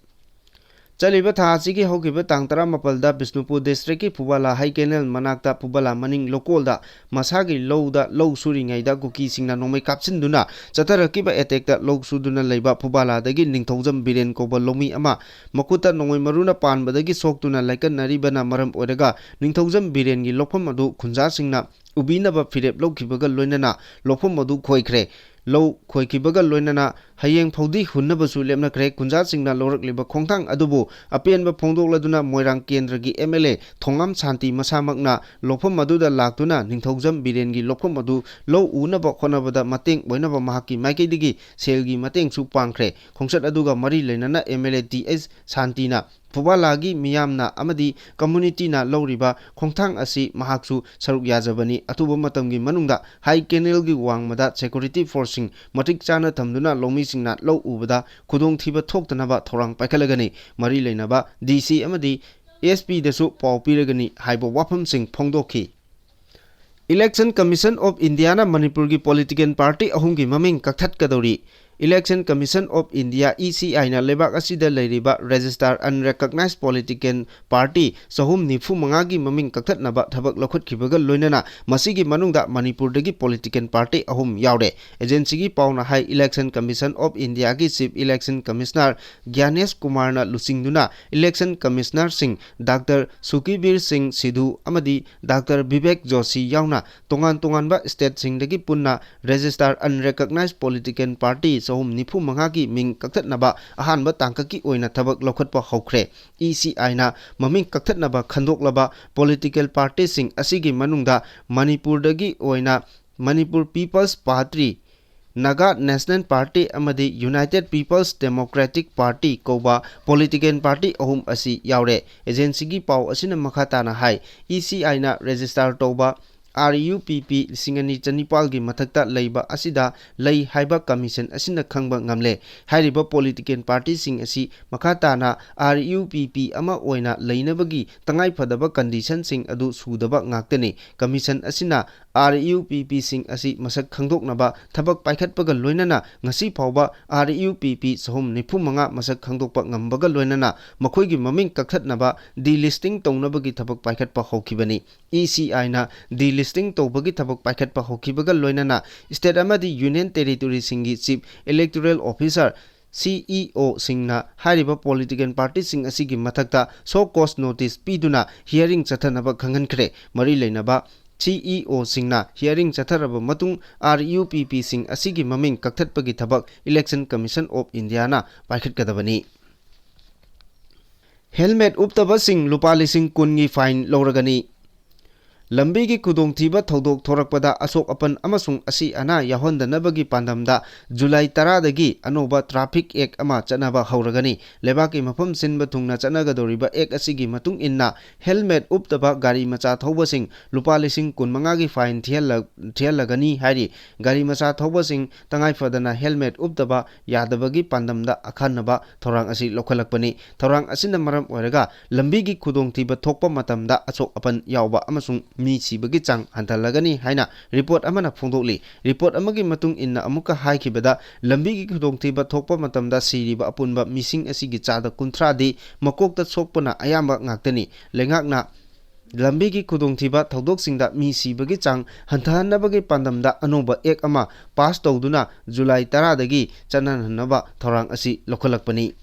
ꯆꯠꯂꯤꯕ ꯊꯥ ꯑꯁꯤꯒꯤ ꯍꯧꯈꯤꯕ ꯇꯥꯡ ꯇꯔꯥꯃꯥꯄꯜꯗ ꯕꯤꯁꯅꯨꯄꯨꯔ ꯗꯤꯁꯇ꯭ꯔꯤꯛꯀꯤ ꯐꯨꯕꯥꯂꯥ ꯍꯥꯏ ꯀꯦꯅꯦꯜ ꯃꯅꯥꯛꯇ ꯐꯨꯕꯥꯂꯥ ꯃꯅꯤꯡ ꯂꯧꯀꯣꯜꯗ ꯃꯁꯥꯒꯤ ꯂꯧꯗ ꯂꯧ ꯁꯨꯔꯤꯉꯩꯗ ꯀꯨꯀꯤꯁꯤꯡꯅ ꯅꯣꯡꯃꯩ ꯀꯥꯞꯁꯤꯟꯗꯨꯅ ꯆꯠꯊꯔꯛꯈꯤꯕ ꯑꯦꯇꯦꯛꯇ ꯂꯧ ꯁꯨꯗꯨꯅ ꯂꯩꯕ ꯐꯨꯕꯥꯂꯥꯗꯒꯤ ꯅꯤꯡꯊꯧꯖꯝ ꯕꯤꯔꯦꯟ ꯀꯧꯕ ꯂꯧꯃꯤ ꯑꯃ ꯃꯈꯨꯠꯇ ꯅꯣꯡꯃꯩ ꯃꯔꯨꯅ ꯄꯥꯟꯕꯗꯒꯤ ꯁꯣꯛꯇꯨꯅ ꯂꯥꯏꯀꯠꯅꯔꯤꯕꯅ ꯃꯔꯝ ꯑꯣꯏꯔꯒ ꯅꯤꯡꯊꯧꯖꯝ ꯕꯤꯔꯦꯟꯒꯤ ꯂꯧꯐꯝ ꯑꯗꯨ ꯈꯨꯟꯖꯥꯁꯤꯡꯅ ꯎꯕꯤꯅꯕ ꯐꯤꯔꯦꯞ ꯂꯧꯈꯤꯕꯒ ꯂꯣꯏꯅꯅ ꯂꯧꯐꯝ ꯑꯗꯨ ꯈꯣꯏꯈ꯭ꯔꯦ꯫ ꯂꯧ ꯈꯣꯏꯈꯤꯕꯒ ꯂꯣꯏꯅꯅ ꯍꯌꯦꯡ ꯐꯥꯎꯗꯤ ꯍꯨꯟꯅꯕꯁꯨ ꯂꯦꯞꯅꯈ꯭ꯔꯦ꯫ ꯈꯨꯟꯖꯥꯁꯤꯡꯅ ꯂꯧꯔꯛꯂꯤꯕ ꯈꯣꯡꯊꯥꯡ ꯑꯗꯨꯕꯨ ꯑꯄꯦꯟꯕ ꯐꯣꯡꯗꯣꯛꯂꯗꯨꯅ ꯃꯣꯏꯔꯥꯡ ꯀꯦꯟꯗ꯭ꯔꯒꯤ ꯑꯦꯝ ꯑꯦꯜ ꯑꯦ ꯊꯣꯉꯥꯝ ꯁꯥꯟꯇꯤ ꯃꯁꯥꯃꯛꯅ ꯂꯧꯐꯝ ꯑꯗꯨꯗ ꯂꯥꯛꯇꯨꯅ ꯅꯤꯡꯊꯧꯖꯝ ꯕꯤꯔꯦꯟꯒꯤ ꯂꯧꯐꯝ ꯑꯗꯨ ꯂꯧ ꯎꯅꯕ ꯍꯣꯠꯅꯕꯗ ꯃꯇꯦꯡ ꯑꯣꯏꯅꯕ ꯃꯍꯥꯛꯀꯤ ꯃꯥꯏꯀꯩꯗꯒꯤ ꯁꯦꯜꯒꯤ ꯃꯇꯦꯡꯁꯨ ꯄꯥꯡꯈ꯭ꯔꯦ꯫ ꯈꯣꯡꯆꯠ ꯑꯗꯨꯒ ꯃꯔꯤ ꯂꯩꯅꯅ M L A T H ꯁꯥꯟꯇꯤꯅ ꯐꯨꯕꯥꯂꯥꯒꯤ ꯃꯤꯌꯥꯝꯅ ꯑꯃꯗꯤ ꯀꯝꯃꯨꯅꯤꯇꯤꯅ ꯂꯧꯔꯤꯕ ꯈꯣꯡꯊꯥꯡ ꯑꯁꯤ ꯃꯍꯥꯛꯁꯨ ꯁꯔꯨꯛ ꯌꯥꯖꯕꯅꯤ꯫ ꯑꯊꯨꯕ ꯃꯇꯝꯒꯤ ꯃꯅꯨꯡꯗ ꯍꯥꯏ ꯀꯦꯅꯦꯜꯒꯤ ꯋꯥꯡꯃꯗ ꯁꯦꯀ꯭ꯌꯨꯔꯤꯇꯤ ꯐꯣꯔꯁꯁꯤꯡ ꯃꯇꯤꯛ ꯆꯥꯅ ꯊꯝꯗꯨꯅ ꯂꯧꯃꯤꯁꯤꯡꯅ ꯂꯧ ꯎꯕꯗ ꯈꯨꯗꯣꯡꯊꯤꯕ ꯊꯣꯛꯇꯅꯕ ꯊꯧꯔꯥꯡ ꯄꯥꯏꯈꯠꯂꯒꯅꯤ꯫ ꯃꯔꯤ ꯂꯩꯅꯕ ꯗꯤ ꯁꯤ ꯑꯃꯗꯤ ꯑꯦꯁ ꯄꯤꯗꯁꯨ ꯄꯥꯎ ꯄꯤꯔꯒꯅꯤ ꯍꯥꯏꯕ ꯋꯥꯐꯝꯁꯤꯡ ꯐꯣꯡꯗꯣꯛꯈꯤ꯫ Election Commission of Indiaꯅ ꯃꯅꯤꯄꯨꯔꯒꯤ ꯄꯣꯂꯤꯇꯤꯀꯦꯜ ꯄꯥꯔꯇꯤ ꯑꯍꯨꯝꯒꯤ ꯃꯃꯤꯡ ꯀꯛꯊꯠꯀꯗꯧꯔꯤ꯫ Election Commission of India, E C Iꯅ ꯂꯩꯕꯥꯛ ꯑꯁꯤꯗ ꯂꯩꯔꯤꯕ register unrecognized political party ꯆꯍꯨꯝ ꯅꯤꯐꯨ ꯃꯉꯥꯒꯤ ꯃꯃꯤꯡ ꯀꯛꯊꯠꯅꯕ ꯊꯕꯛ ꯂꯧꯈꯠꯈꯤꯕꯒ ꯂꯣꯏꯅꯅ ꯃꯁꯤꯒꯤ ꯃꯅꯨꯡꯗ ꯃꯅꯤꯄꯨꯔꯗꯒꯤ ꯄꯣꯂꯤꯇꯤꯀꯦꯜ ꯄꯥꯔꯇꯤ ꯑꯍꯨꯝ ꯌꯥꯎꯔꯦ꯫ ꯑꯦꯖꯦꯟꯁꯤꯒꯤ ꯄꯥꯎꯅ ꯍꯥꯏ, Election Commission of Indiaꯒꯤ Chief Election Commissioner ꯒ꯭ꯌꯥꯅꯦꯁ ꯀꯨꯃꯥꯔꯅ ꯂꯨꯆꯤꯡꯗꯨꯅ election commissionerꯁꯤꯡ ꯗꯥꯛꯇꯔ ꯁꯨꯀꯤꯕꯤꯔ ꯁꯤꯡ ꯁꯤꯙꯨ ꯑꯃꯗꯤ ꯗꯥꯛꯇꯔ ꯕꯤꯕꯦꯛ ꯖꯣꯁꯤ ꯌꯥꯎꯅ ꯇꯣꯉꯥꯟ ꯇꯣꯉꯥꯟꯕ stateꯁꯤꯡꯗꯒꯤ ꯄꯨꯟꯅ register unrecognized political party ꯆꯍꯨꯝ ꯅꯤꯐꯨ ꯃꯉꯥꯒꯤ ꯃꯤꯡ ꯀꯛꯊꯠꯅꯕ ꯑꯍꯥꯟꯕ ꯇꯥꯡꯀꯛꯀꯤ ꯑꯣꯏꯅ ꯊꯕꯛ ꯂꯧꯈꯠꯄ ꯍꯧꯈ꯭ꯔꯦ꯫ ꯏ ꯁꯤ ꯑꯥꯏꯅ ꯃꯃꯤꯡ ꯀꯛꯊꯠꯅꯕ ꯈꯟꯗꯣꯛꯂꯕ ꯄꯣꯂꯤꯇꯤꯀꯦꯜ ꯄꯥꯔꯇꯤꯁꯤꯡ ꯑꯁꯤꯒꯤ ꯃꯅꯨꯡꯗ ꯃꯅꯤꯄꯨꯔꯗꯒꯤ ꯑꯣꯏꯅ Manipur peoples party, Naga national party ꯑꯃꯗꯤ ꯌꯨꯅꯥꯏꯇꯦꯗ ꯄꯤꯄꯜꯁ ꯗꯦꯃꯣꯀ꯭ꯔꯦꯇꯤꯛ ꯄꯥꯔꯇꯤ ꯀꯧꯕ ꯄꯣꯂꯤꯇꯤꯀꯦꯜ ꯄꯥꯔꯇꯤ ꯑꯍꯨꯝ ꯑꯁꯤ ꯌꯥꯎꯔꯦ꯫ ꯑꯦꯖꯦꯟꯁꯤꯒꯤ ꯄꯥꯎ ꯑꯁꯤꯅ ꯃꯈꯥ ꯇꯥꯅ ꯍꯥꯏ, ꯏ ꯁꯤ ꯑꯥꯏꯅ ꯔꯦꯖꯤꯁꯇꯥꯔ ꯇꯧꯕ ꯑꯥꯔ ꯌꯨ ꯄꯤ ꯄꯤ ꯂꯤꯁꯤꯡ ꯑꯅꯤ ꯆꯅꯤꯄꯥꯜꯒꯤ ꯃꯊꯛꯇ ꯂꯩꯕ ꯑꯁꯤꯗ ꯂꯩ ꯍꯥꯏꯕ ꯀꯃꯤꯁꯟ ꯑꯁꯤꯅ ꯈꯪꯕ ꯉꯝꯂꯦ꯫ ꯍꯥꯏꯔꯤꯕ ꯄꯣꯂꯤꯇꯤꯀꯦꯜ ꯄꯥꯔꯇꯤꯁꯤꯡ ꯑꯁꯤ ꯃꯈꯥ ꯇꯥꯅ ꯑꯥꯔ ꯌꯨ ꯄꯤ ꯄꯤ ꯑꯃ ꯑꯣꯏꯅ ꯂꯩꯅꯕꯒꯤ ꯇꯉꯥꯏꯐꯗꯕ ꯀꯟꯗꯤꯁꯟꯁꯤꯡ ꯑꯗꯨ ꯁꯨꯗꯕ ꯉꯥꯛꯇꯅꯤ꯫ ꯀꯃꯤꯁꯟ ꯑꯁꯤꯅ ꯑꯥꯔ ꯌꯨ ꯄꯤ ꯄꯤꯁꯤꯡ ꯑꯁꯤ ꯃꯁꯛ ꯈꯪꯗꯣꯛꯅꯕ ꯊꯕꯛ ꯄꯥꯏꯈꯠꯄꯒ ꯂꯣꯏꯅꯅ ꯉꯁꯤ ꯐꯥꯎꯕ ꯑꯥꯔ ꯌꯨ ꯄꯤ ꯄꯤ ꯆꯍꯨꯝ ꯅꯤꯐꯨ ꯃꯉꯥ ꯃꯁꯛ ꯈꯪꯗꯣꯛꯄ ꯉꯝꯕꯒ ꯂꯣꯏꯅꯅ ꯃꯈꯣꯏꯒꯤ ꯃꯃꯤꯡ ꯀꯛꯊꯠꯅꯕ ꯗꯤꯂꯤꯁꯇꯤꯡ ꯇꯧꯅꯕꯒꯤ ꯊꯕꯛ ꯄꯥꯏꯈꯠꯄ ꯍꯧꯈꯤꯕꯅꯤ꯫ ꯏ ꯁꯤ ꯑꯥꯏꯅ ꯗꯤꯂꯤꯁꯇꯤꯡ ꯇꯧꯕꯒꯤ ꯊꯕꯛ ꯄꯥꯏꯈꯠꯄ ꯍꯧꯈꯤꯕꯒ ꯂꯣꯏꯅꯅ ꯁ꯭ꯇꯦꯠ ꯑꯃꯗꯤ ꯌꯨꯅꯤꯌꯟ ꯇꯦꯔꯤꯇꯣꯔꯤꯁꯤꯡꯒꯤ ꯆꯤꯐ ꯏꯂꯦꯛꯇꯣꯔꯦꯜ ꯑꯣꯐꯤꯁꯥꯔ, ꯁꯤ ꯏ ꯑꯣꯁꯤꯡꯅ ꯍꯥꯏꯔꯤꯕ ꯄꯣꯂꯤꯇꯤꯀꯦꯜ ꯄꯥꯔꯇꯤꯁꯤꯡ ꯑꯁꯤꯒꯤ ꯃꯊꯛꯇ ꯁꯣ ꯀꯣꯁ ꯅꯣꯇꯤꯁ ꯄꯤꯗꯨꯅ ꯍꯤꯌꯥꯔꯤꯡ ꯆꯠꯊꯅꯕ ꯈꯪꯍꯟꯈ꯭ꯔꯦ꯫ ꯃꯔꯤ ꯂꯩꯅꯕ ꯁꯤ ꯏ ꯑꯣꯁꯤꯡꯅ ꯍꯤꯌꯥꯔꯤꯡ ꯆꯠꯊꯔꯕ ꯃꯇꯨꯡ ꯑꯥꯔ ꯌꯨ ꯄꯤ ꯄꯤꯁꯤꯡ ꯑꯁꯤꯒꯤ ꯃꯃꯤꯡ ꯀꯛꯊꯠꯄꯒꯤ ꯊꯕꯛ ꯏꯂꯦꯛꯁꯟ ꯀꯃꯤꯁꯟ ꯑꯣꯐ ꯏꯟꯗꯤꯌꯥꯅ ꯄꯥꯏꯈꯠꯀꯗꯕꯅꯤ꯫ ꯍꯦꯜꯃꯦꯠ ꯎꯞꯇꯕꯁꯤꯡ ꯂꯨꯄꯥ ꯂꯤꯁꯤꯡ ꯀꯨꯟꯒꯤ ꯐꯥꯏꯟ ꯂꯧꯔꯒꯅꯤ꯫ ꯂꯝꯕꯤꯒꯤ ꯈꯨꯗꯣꯡꯊꯤꯕ ꯊꯧꯗꯣꯛ ꯊꯣꯔꯛꯄꯗ ꯑꯁꯣꯛ ꯑꯄꯟ ꯑꯃꯁꯨꯡ ꯑꯁꯤ ꯑꯅꯥ ꯌꯥꯎꯍꯟꯗꯅꯕꯒꯤ ꯄꯥꯟꯗꯝꯗ ꯖꯨꯂꯥꯏ ꯇꯔꯥꯗꯒꯤ ꯑꯅꯧꯕ ꯇ꯭ꯔꯥꯐꯤꯛ ꯑꯦꯛ ꯑꯃ ꯆꯠꯅꯕ ꯍꯧꯔꯒꯅꯤ꯫ ꯂꯩꯕꯥꯛꯀꯤ ꯃꯐꯝ ꯁꯤꯟꯕ ꯊꯨꯡꯅ ꯆꯠꯅꯒꯗꯧꯔꯤꯕ ꯑꯦꯛ ꯑꯁꯤꯒꯤ ꯃꯇꯨꯡ ꯏꯟꯅ ꯍꯦꯜꯃꯦꯠ ꯎꯞꯇꯕ ꯒꯥꯔꯤ ꯃꯆꯥ ꯊꯧꯕꯁꯤꯡ ꯂꯨꯄꯥ ꯂꯤꯁꯤꯡ ꯀꯨꯟꯃꯉꯥꯒꯤ ꯐꯥꯏꯟ ꯊꯤꯍꯜꯂ-, ꯊꯤꯍꯜꯂꯒꯅꯤ ꯍꯥꯏꯔꯤ꯫ ꯒꯥꯔꯤ ꯃꯆꯥ ꯊꯧꯕꯁꯤꯡ ꯇꯉꯥꯏꯐꯗꯅ ꯍꯦꯜꯃꯦꯠ ꯎꯞꯇꯕ ꯌꯥꯗꯕꯒꯤ ꯄꯥꯟꯗꯝꯗ ꯑꯈꯟꯅꯕ ꯊꯧꯔꯥꯡ ꯑꯁꯤ ꯂꯧꯈꯠꯂꯛꯄꯅꯤ꯫ ꯊꯧꯔꯥꯡ ꯑꯁꯤꯅ ꯃꯔꯝ ꯑꯣꯏꯔꯒ ꯂꯝꯕꯤꯒꯤ ꯈꯨꯗꯣꯡꯊꯤꯕ ꯊꯣꯛꯄ ꯃꯇꯝꯗ ꯑꯁꯣꯛ ꯑꯄꯟ ꯌꯥꯎꯕ ꯑꯃꯁꯨꯡ ꯃꯤ ꯁꯤꯕꯒꯤ ꯆꯥꯡ ꯍꯟꯊꯍꯜꯂꯒꯅꯤ ꯍꯥꯏꯅ ꯔꯤꯄꯣꯔꯠ ꯑꯃꯅ ꯐꯣꯡꯗꯣꯛꯂꯤ꯫ ꯔꯤꯄꯣꯔꯠ ꯑꯃꯒꯤ ꯃꯇꯨꯡ ꯏꯟꯅ ꯑꯃꯨꯛꯀ ꯍꯥꯏꯈꯤꯕꯗ, ꯂꯝꯕꯤꯒꯤ ꯈꯨꯗꯣꯡꯊꯤꯕ ꯊꯣꯛꯄ ꯃꯇꯝꯗ ꯁꯤꯔꯤꯕ ꯑꯄꯨꯟꯕ ꯃꯤꯁꯤꯡ ꯑꯁꯤꯒꯤ ꯆꯥꯗ ꯀꯨꯟꯊ꯭ꯔꯥꯗꯤ ꯃꯀꯣꯛꯇ ꯁꯣꯛꯄꯅ ꯑꯌꯥꯝꯕ ꯉꯥꯛꯇꯅꯤ꯫ ꯂꯩꯉꯥꯛꯅ ꯂꯝꯕꯤꯒꯤ ꯈꯨꯗꯣꯡꯊꯤꯕ ꯊꯧꯗꯣꯛꯁꯤꯡꯗ ꯃꯤ ꯁꯤꯕꯒꯤ ꯆꯥꯡ ꯍꯟꯊꯍꯟꯅꯕꯒꯤ ꯄꯥꯟꯗꯝꯗ ꯑꯅꯧꯕ ꯑꯦꯛ ꯑꯃ ꯄꯥꯁ ꯇꯧꯗꯨꯅ ꯖꯨꯂꯥꯏ ꯇꯔꯥꯗꯒꯤ ꯆꯠꯅꯍꯟꯅꯕ ꯊꯧꯔꯥꯡ ꯑꯁꯤ ꯂꯧꯈꯠꯂꯛꯄꯅꯤ꯫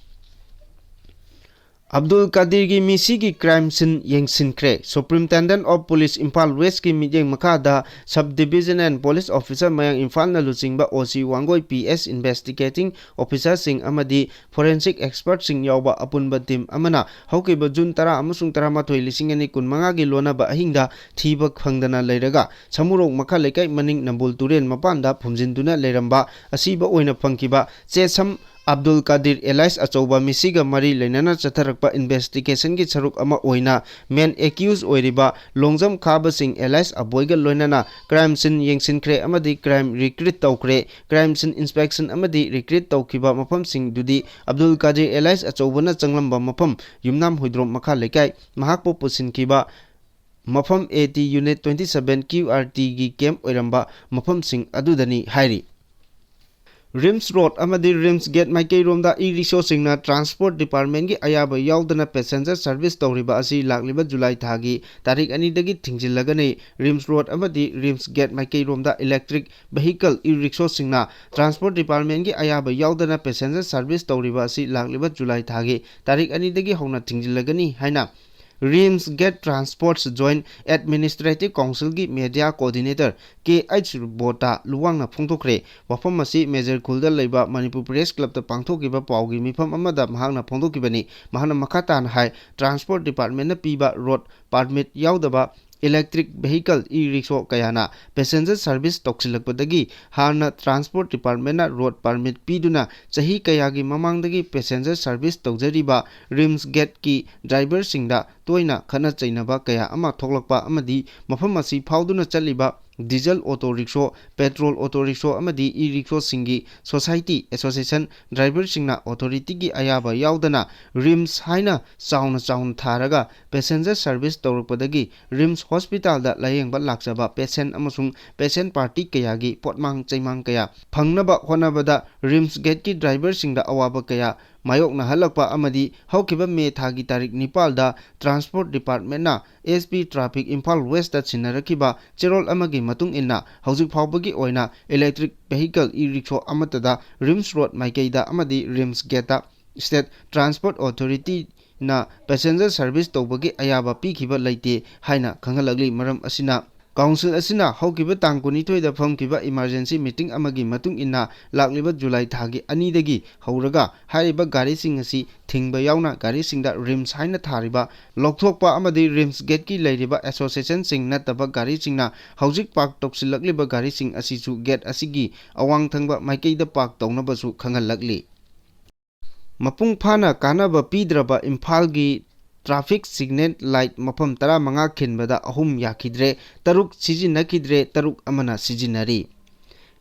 Abdul ꯀꯥꯗꯤꯔꯒꯤ ꯃꯤꯁꯤꯒꯤ crime scene ꯌꯦꯡꯁꯤꯟꯈ꯭ꯔꯦ꯫ Superintendent of Police Imphal Westꯀꯤ ꯃꯤꯠꯌꯦꯡ ꯃꯈꯥꯗ Sub Division and Police Officer ꯃꯌꯥꯡ ꯏꯝꯐꯥꯜꯅ ꯂꯨꯆꯤꯡꯕ O C Wangoi, P S investigating officerꯁꯤꯡ ꯑꯃꯗꯤ forensic expertꯁꯤꯡ ꯌꯥꯎꯕ ꯑꯄꯨꯟꯕ team ꯑꯃꯅ ꯍꯧꯈꯤꯕ June ꯇꯔꯥ ꯑꯃꯁꯨꯡ ꯇꯔꯥꯃꯥꯊꯣꯏ, ꯂꯤꯁꯤꯡ ꯑꯅꯤ ꯀꯨꯟꯃꯉꯥꯒꯤ ꯂꯣꯟꯅꯕ ꯑꯍꯤꯡꯗ ꯊꯤꯕ ꯐꯪꯗꯅ ꯂꯩꯔꯒ ꯁꯃꯨꯔꯣꯛ ꯃꯈꯥ ꯂꯩꯀꯥꯏ ꯃꯅꯤꯡ ꯅꯝꯕꯨꯜ ꯇꯨꯔꯦꯜ ꯃꯄꯥꯟꯗ ꯐꯨꯝꯖꯤꯟꯗꯨꯅ ꯂꯩꯔꯝꯕ ꯑꯁꯤꯕ ꯑꯣꯏꯅ ꯐꯪꯈꯤꯕ ꯆꯦꯁꯝ ꯑꯕꯗꯨꯜ ꯀꯥꯗꯤꯔ alias ꯑꯆꯧꯕ ꯃꯤꯁꯤꯒ ꯃꯔꯤ ꯂꯩꯅꯅ ꯆꯠꯊꯔꯛꯄ investigationꯒꯤ ꯁꯔꯨꯛ ꯑꯃ ꯑꯣꯏꯅ main accused ꯑꯣꯏꯔꯤꯕ ꯂꯣꯡꯖꯝ ꯈꯥꯕꯁꯤꯡ alias ꯑꯕꯣꯏꯒ ꯂꯣꯏꯅꯅ crime scene ꯌꯦꯡꯁꯤꯟꯈ꯭ꯔꯦ ꯑꯃꯗꯤ crime recreate ꯇꯧꯈ꯭ꯔꯦ꯫ Crime scene inspection ꯑꯃꯗꯤ recreate ꯇꯧꯈꯤꯕ ꯃꯐꯝꯁꯤꯡꯗꯨꯗꯤ ꯑꯕꯗꯨꯜ ꯀꯥꯗꯤꯔ alias ꯑꯆꯧꯕꯅ ꯆꯪꯂꯝꯕ ꯃꯐꯝ, ꯌꯨꯝꯅꯥꯝ ꯍꯨꯏꯗ꯭ꯔꯣꯝ ꯃꯈꯥ ꯂꯩꯀꯥꯏ, ꯃꯍꯥꯛꯄꯨ ꯄꯨꯁꯤꯟꯈꯤꯕ ꯃꯐꯝ A T Unit twenty seven Q R Tꯒꯤ camp ꯑꯣꯏꯔꯝꯕ ꯃꯐꯝꯁꯤꯡ ꯑꯗꯨꯗꯅꯤ ꯍꯥꯏꯔꯤ꯫ ꯔꯤꯝꯁ ꯔꯣꯗ ꯑꯃꯗꯤ ꯔꯤꯝꯁ ꯒꯦꯠ ꯃꯥꯏꯀꯩꯔꯣꯝꯗ e-rickshawꯁꯤꯡꯅ Transport Departmentꯀꯤ ꯑꯌꯥꯕ ꯌꯥꯎꯗꯅ passenger service ꯇꯧꯔꯤꯕ ꯑꯁꯤ ꯂꯥꯛꯂꯤꯕ ꯖꯨꯂꯥꯏ ꯊꯥꯒꯤ ꯇꯥꯔꯤꯛ ꯑꯅꯤꯗꯒꯤ ꯊꯤꯡꯖꯤꯜꯂꯒꯅꯤ꯫ ꯔꯤꯝꯁ ꯔꯣꯗ ꯑꯃꯗꯤ ꯔꯤꯝꯁ ꯒꯦꯠ ꯃꯥꯏꯀꯩꯔꯣꯝꯗ electric vehicle e-rickshawꯁꯤꯡꯅ Transport Departmentꯀꯤ ꯑꯌꯥꯕ ꯌꯥꯎꯗꯅ passenger service ꯇꯧꯔꯤꯕ ꯑꯁꯤ ꯂꯥꯛꯂꯤꯕ ꯖꯨꯂꯥꯏ ꯊꯥꯒꯤ ꯇꯥꯔꯤꯛ ꯑꯅꯤꯗꯒꯤ ꯍꯧꯅ ꯊꯤꯡꯖꯤꯜꯂꯒꯅꯤ ꯍꯥꯏꯅ RIMS gate Transports Joint Administrative Councilꯒꯤ media coordinator K H Bota ꯂꯨꯋꯥꯡꯅ ꯐꯣꯡꯗꯣꯛꯈ꯭ꯔꯦ꯫ ꯋꯥꯐꯝ ꯑꯁꯤ ꯃꯦꯖꯔ ꯈꯨꯜꯗ ꯂꯩꯕ ꯃꯅꯤꯄꯨꯔ Press Clubꯇ ꯄꯥꯡꯊꯣꯛꯈꯤꯕ ꯄꯥꯎꯒꯤ ꯃꯤꯐꯝ ꯑꯃꯗ ꯃꯍꯥꯛꯅ ꯐꯣꯡꯗꯣꯛꯈꯤꯕꯅꯤ꯫ ꯃꯍꯥꯛꯅ ꯃꯈꯥ ꯇꯥꯅ ꯍꯥꯏ, Transport Departmentꯅ ꯄꯤꯕ road permit ꯌꯥꯎꯗꯕ electric vehicle e-rickshaw ꯀꯌꯥꯅ passenger service ꯇꯧꯁꯤꯜꯂꯛꯄꯗꯒꯤ ꯍꯥꯟꯅ Transport Departmentꯅ road permit ꯄꯤꯗꯨꯅ ꯆꯍꯤ ꯀꯌꯥꯒꯤ ꯃꯃꯥꯡꯗꯒꯤ passenger service ꯇꯧꯖꯔꯤꯕ ꯔꯤꯝꯁ ꯒꯦꯠꯀꯤ driverꯁꯤꯡꯗ ꯇꯣꯏꯅ ꯈꯠꯅ ꯆꯩꯅꯕ ꯀꯌꯥ ꯑꯃ ꯊꯣꯛꯂꯛꯄ ꯑꯃꯗꯤ ꯃꯐꯝ ꯑꯁꯤ ꯐꯥꯎꯗꯨꯅ ꯆꯠꯂꯤꯕ diesel auto rickshaw, petrol auto rickshaw ꯑꯃꯗꯤ e-rickshawꯁꯤꯡꯒꯤ society, association driverꯁꯤꯡꯅ authorityꯒꯤ ꯑꯌꯥꯕ ꯌꯥꯎꯗꯅ ꯔꯤꯝꯁ ꯍꯥꯏꯅ ꯆꯥꯎꯅ ꯆꯥꯎꯅ ꯊꯥꯔꯒ passenger service ꯇꯧꯔꯛꯄꯗꯒꯤ ꯔꯤꯝꯁ hospitalꯗ ꯂꯥꯌꯦꯡꯕ ꯂꯥꯛꯆꯕ patient ꯑꯃꯁꯨꯡ patient party ꯀꯌꯥꯒꯤ ꯄꯣꯠꯃꯥꯡ ꯆꯩꯃꯥꯡ ꯀꯌꯥ ꯐꯪꯅꯕ ꯍꯣꯠꯅꯕꯗ ꯔꯤꯝꯁ ꯒꯦꯠꯀꯤ driverꯁꯤꯡꯗ ꯑꯋꯥꯕ ꯀꯌꯥ ꯃꯥꯌꯣꯛꯅꯍꯜꯂꯛꯄ ꯑꯃꯗꯤ ꯍꯧꯈꯤꯕ ꯃꯦ ꯊꯥꯒꯤ ꯇꯥꯔꯤꯛ ꯅꯤꯄꯥꯜꯗ Transport Departmentꯅ S P Traffic Imphal Westꯇ ꯁꯤꯟꯅꯔꯛꯈꯤꯕ ꯆꯦꯔꯣꯜ ꯑꯃꯒꯤ ꯃꯇꯨꯡ ꯏꯟꯅ ꯍꯧꯖꯤꯛ ꯐꯥꯎꯕꯒꯤ ꯑꯣꯏꯅ electric vehicle e-rickshaw ꯑꯃꯠꯇꯗ ꯔꯤꯝꯁ ꯔꯣꯗ ꯃꯥꯏꯀꯩꯗ ꯑꯃꯗꯤ ꯔꯤꯝꯁ ꯒꯦꯠꯇ State Transport Authority ꯅ passenger service ꯇꯧꯕꯒꯤ ꯑꯌꯥꯕ ꯄꯤꯈꯤꯕ ꯂꯩꯇꯦ ꯍꯥꯏꯅ ꯈꯪꯍꯜꯂꯛꯂꯤ꯫ ꯃꯔꯝ ꯑꯁꯤꯅ, council ꯑꯁꯤꯅ ꯍꯧꯈꯤꯕ ꯇꯥꯡ ꯀꯨꯟꯅꯤꯊꯣꯏꯗ ꯐꯝꯈꯤꯕ emergency meeting ꯑꯃꯒꯤ ꯃꯇꯨꯡ ꯏꯟꯅ ꯂꯥꯛꯂꯤꯕ ꯖꯨꯂꯥꯏ ꯊꯥꯒꯤ ꯑꯅꯤꯗꯒꯤ ꯍꯧꯔꯒ ꯍꯥꯏꯔꯤꯕ ꯒꯥꯔꯤꯁꯤꯡ ꯑꯁꯤ ꯊꯤꯡꯕ ꯌꯥꯎꯅ ꯒꯥꯔꯤꯁꯤꯡꯗ RIMS ꯍꯥꯏꯅ ꯊꯥꯔꯤꯕ ꯂꯧꯊꯣꯛꯄ ꯑꯃꯗꯤ RIMS gateꯀꯤ ꯂꯩꯔꯤꯕ associationꯁꯤꯡ ꯅꯠꯇꯕ ꯒꯥꯔꯤꯁꯤꯡꯅ ꯍꯧꯖꯤꯛ park ꯇꯧꯁꯤꯜꯂꯛꯂꯤꯕ ꯒꯥꯔꯤꯁꯤꯡ ꯑꯁꯤꯁꯨ gate ꯑꯁꯤꯒꯤ ꯑꯋꯥꯡ ꯊꯪꯕ ꯃꯥꯏꯀꯩꯗ park ꯇꯧꯅꯕꯁꯨ ꯈꯪꯍꯜꯂꯛꯂꯤ꯫ ꯃꯄꯨꯡ ꯐꯥꯅ ꯀꯥꯟꯅꯕ ꯄꯤꯗ꯭ꯔꯕ ꯏꯝꯐꯥꯜꯒꯤ traffic signal light ꯃꯐꯝ ꯇꯔꯥꯃꯉꯥ ꯈꯤꯟꯕꯗ ꯑꯍꯨꯝ ꯌꯥꯈꯤꯗ꯭ꯔꯦ, ꯇꯔꯨꯛ ꯁꯤꯖꯤꯟꯅꯈꯤꯗ꯭ꯔꯦ, ꯇꯔꯨꯛ ꯑꯃꯅ ꯁꯤꯖꯤꯟꯅꯔꯤ꯫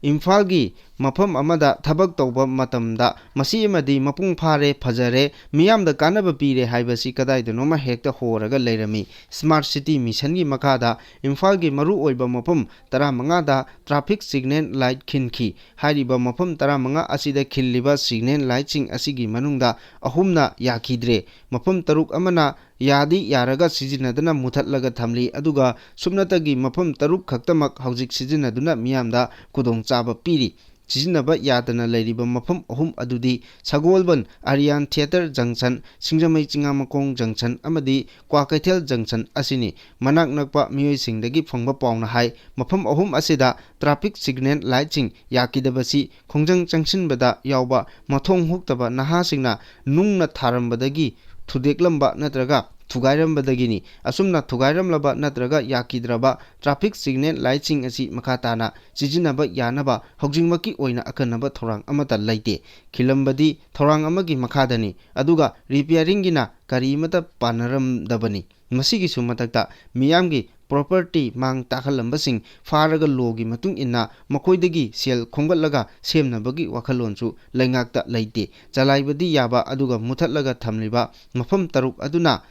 ꯏꯝꯐꯥꯜꯒꯤ ꯃꯐꯝ ꯑꯃꯗ ꯊꯕꯛ ꯇꯧꯕ ꯃꯇꯝꯗ ꯃꯁꯤ ꯑꯃꯗꯤ ꯃꯄꯨꯡ ꯐꯥꯔꯦ, ꯐꯖꯔꯦ, ꯃꯤꯌꯥꯝꯗ ꯀꯥꯟꯅꯕ ꯄꯤꯔꯦ ꯍꯥꯏꯕꯁꯤ ꯀꯗꯥꯏꯗꯅꯣꯃ ꯍꯦꯛꯇ ꯍꯣꯔꯒ ꯂꯩꯔꯝꯃꯤ꯫ Smart City Missionꯒꯤ ꯃꯈꯥꯗ ꯏꯝꯐꯥꯜꯒꯤ ꯃꯔꯨꯑꯣꯏꯕ ꯃꯐꯝ ꯇꯔꯥꯃꯉꯥꯗ traffic signal light ꯈꯤꯟꯈꯤ꯫ ꯍꯥꯏꯔꯤꯕ ꯃꯐꯝ ꯇꯔꯥꯃꯉꯥ ꯑꯁꯤꯗ ꯈꯤꯜꯂꯤꯕ signal lightꯁꯤꯡ ꯑꯁꯤꯒꯤ ꯃꯅꯨꯡꯗ ꯑꯍꯨꯝꯅ ꯌꯥꯈꯤꯗ꯭ꯔꯦ꯫ ꯃꯐꯝ ꯇꯔꯨꯛ ꯑꯃꯅ ꯌꯥꯗꯤ ꯌꯥꯔꯒ ꯁꯤꯖꯤꯟꯅꯗꯅ ꯃꯨꯊꯠꯂꯒ ꯊꯝꯂꯤ꯫ ꯑꯗꯨꯒ ꯁꯨꯞꯅꯇꯒꯤ ꯃꯐꯝ ꯇꯔꯨꯛ ꯈꯛꯇꯃꯛ ꯍꯧꯖꯤꯛ ꯁꯤꯖꯤꯟꯅꯗꯨꯅ ꯃꯤꯌꯥꯝꯗ ꯈꯨꯗꯣꯡꯆꯥꯕ ꯄꯤꯔꯤ꯫ ꯁꯤꯖꯤꯟꯅꯕ ꯌꯥꯗꯅ ꯂꯩꯔꯤꯕ ꯃꯐꯝ ꯑꯍꯨꯝ ꯑꯗꯨꯗꯤ ꯁꯒꯣꯜꯕꯟ ꯑꯔꯤꯌꯥꯟ theatre junction, ꯁꯤꯡꯖꯃꯩ ꯆꯤꯉꯥꯃꯈꯣꯡ junction ꯑꯃꯗꯤ ꯀ꯭ꯋꯥꯀꯩꯊꯦꯜ junction ꯑꯁꯤꯅꯤ꯫ ꯃꯅꯥꯛ ꯅꯛꯄ ꯃꯤꯑꯣꯏꯁꯤꯡꯗꯒꯤ ꯐꯪꯕ ꯄꯥꯎꯅ ꯍꯥꯏ, ꯃꯐꯝ ꯑꯍꯨꯝ ꯑꯁꯤꯗ traffic signal lightꯁꯤꯡ ꯌꯥꯈꯤꯗꯕꯁꯤ ꯈꯣꯡꯖꯪ ꯆꯪꯁꯤꯟꯕꯗ ꯌꯥꯎꯕ ꯃꯊꯣꯡ ꯍꯨꯛꯇꯕ ꯅꯍꯥꯁꯤꯡꯅ ꯅꯨꯡꯅ ꯊꯥꯔꯝꯕꯗꯒꯤ ꯊꯨꯗꯦꯛꯂꯝꯕ ꯅꯠꯇ꯭ꯔꯒ ꯊꯨꯒꯥꯏꯔꯝꯕꯗꯒꯤꯅꯤ꯫ ꯑꯁꯨꯝꯅ ꯊꯨꯒꯥꯏꯔꯝꯂꯕ ꯅꯠꯇ꯭ꯔꯒ ꯌꯥꯈꯤꯗ꯭ꯔꯕ traffic signal lightꯁꯤꯡ ꯑꯁꯤ ꯃꯈꯥ ꯇꯥꯅ ꯁꯤꯖꯤꯟꯅꯕ ꯌꯥꯅꯕ ꯍꯧꯖꯤꯛꯃꯛꯀꯤ ꯑꯣꯏꯅ ꯑꯀꯟꯅꯕ ꯊꯧꯔꯥꯡ ꯑꯃꯠꯇ ꯂꯩꯇꯦ꯫ ꯈꯤꯜꯂꯝꯕꯗꯤ ꯊꯧꯔꯥꯡ ꯑꯃꯒꯤ ꯃꯈꯥꯗꯅꯤ, ꯑꯗꯨꯒ repairingꯒꯤꯅ ꯀꯔꯤꯃꯠꯇ ꯄꯥꯟꯅꯔꯝꯗꯕꯅꯤ꯫ ꯃꯁꯤꯒꯤꯁꯨ ꯃꯊꯛꯇ ꯃꯤꯌꯥꯝꯒꯤ property ꯃꯥꯡ ꯇꯥꯛꯍꯜꯂꯝꯕꯁꯤꯡ ꯐꯥꯔꯒ lawꯒꯤ ꯃꯇꯨꯡ ꯏꯟꯅ ꯃꯈꯣꯏꯗꯒꯤ ꯁꯦꯜ ꯈꯣꯝꯒꯠꯂꯒ ꯁꯦꯝꯅꯕꯒꯤ ꯋꯥꯈꯜꯂꯣꯟꯁꯨ ꯂꯩꯉꯥꯛꯇ ꯂꯩꯇꯦ꯫ ꯆꯂꯥꯏꯕꯗꯤ ꯌꯥꯕ ꯑꯗꯨꯒ ꯃꯨꯊꯠꯂꯒ ꯊꯝꯂꯤꯕ ꯃꯐꯝ ꯇꯔꯨꯛ ꯑꯗꯨꯅ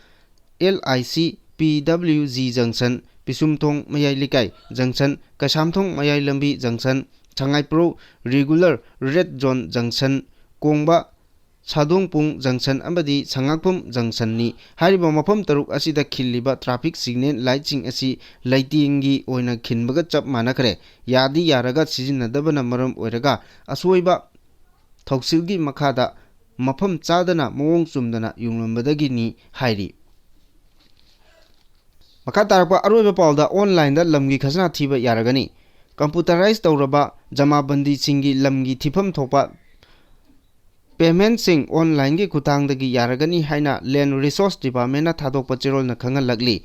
LIC, PWG junction, ꯄꯤꯁꯨꯝꯊꯣꯡ ꯃꯌꯥꯏ ꯂꯩꯀꯥꯏ junction, ꯀꯩꯁꯥꯝꯊꯣꯡ ꯃꯌꯥꯏ ꯂꯝꯕꯤ junction, ꯁꯉꯥꯏꯄ꯭ꯔꯧ regular red zone junction, ꯀꯣꯡꯕ ꯁꯥꯗꯣꯡꯄꯨꯡ junction ꯑꯃꯗꯤ ꯁꯉꯥꯛꯐꯝ junctionꯅꯤ꯫ ꯍꯥꯏꯔꯤꯕ ꯃꯐꯝ ꯇꯔꯨꯛ ꯑꯁꯤꯗ ꯈꯤꯜꯂꯤꯕ traffic signal lightꯁꯤꯡ ꯑꯁꯤ ꯂꯩꯇꯦꯡꯒꯤ ꯑꯣꯏꯅ ꯈꯤꯟꯕꯒ ꯆꯞ ꯃꯥꯟꯅꯈ꯭ꯔꯦ꯫ ꯌꯥꯗꯤ ꯌꯥꯔꯒ ꯁꯤꯖꯤꯟꯅꯗꯕꯅ ꯃꯔꯝ ꯑꯣꯏꯔꯒ ꯑꯁꯣꯏꯕ ꯊꯧꯁꯤꯜꯒꯤ ꯃꯈꯥꯗ ꯃꯐꯝ ꯆꯥꯗꯅ ꯃꯑꯣꯡ ꯆꯨꯝꯗꯅ ꯌꯨꯡꯂꯝꯕꯗꯒꯤꯅꯤ ꯍꯥꯏꯔꯤ꯫ ꯃꯈꯥ ꯇꯥꯔꯛꯄ ꯑꯔꯣꯏꯕ ꯄꯥꯎꯗ, ꯑꯣꯟꯂꯥꯏꯟꯗ ꯂꯝꯒꯤ ꯈꯖꯅꯥ ꯊꯤꯕ ꯌꯥꯔꯒꯅꯤ꯫ ꯀꯝꯄ꯭ꯌꯨꯇꯔꯥꯏꯖ ꯇꯧꯔꯕ ꯖꯃꯥꯕꯟꯗꯤꯁꯤꯡꯒꯤ ꯂꯝꯒꯤ ꯊꯤꯐꯝ ꯊꯣꯛꯄ ꯄꯦꯃꯦꯟꯠꯁꯤꯡ ꯑꯣꯟꯂꯥꯏꯟꯒꯤ ꯈꯨꯠꯊꯥꯡꯗꯒꯤ ꯌꯥꯔꯒꯅꯤ ꯍꯥꯏꯅ ꯂꯦꯟ ꯔꯤꯁꯣꯔꯁ ꯗꯤꯄꯥꯔꯠꯃꯦꯟꯠꯅ ꯊꯥꯗꯣꯛꯄ ꯆꯦꯔꯣꯜꯅ ꯈꯪꯍꯜꯂꯛꯂꯤ꯫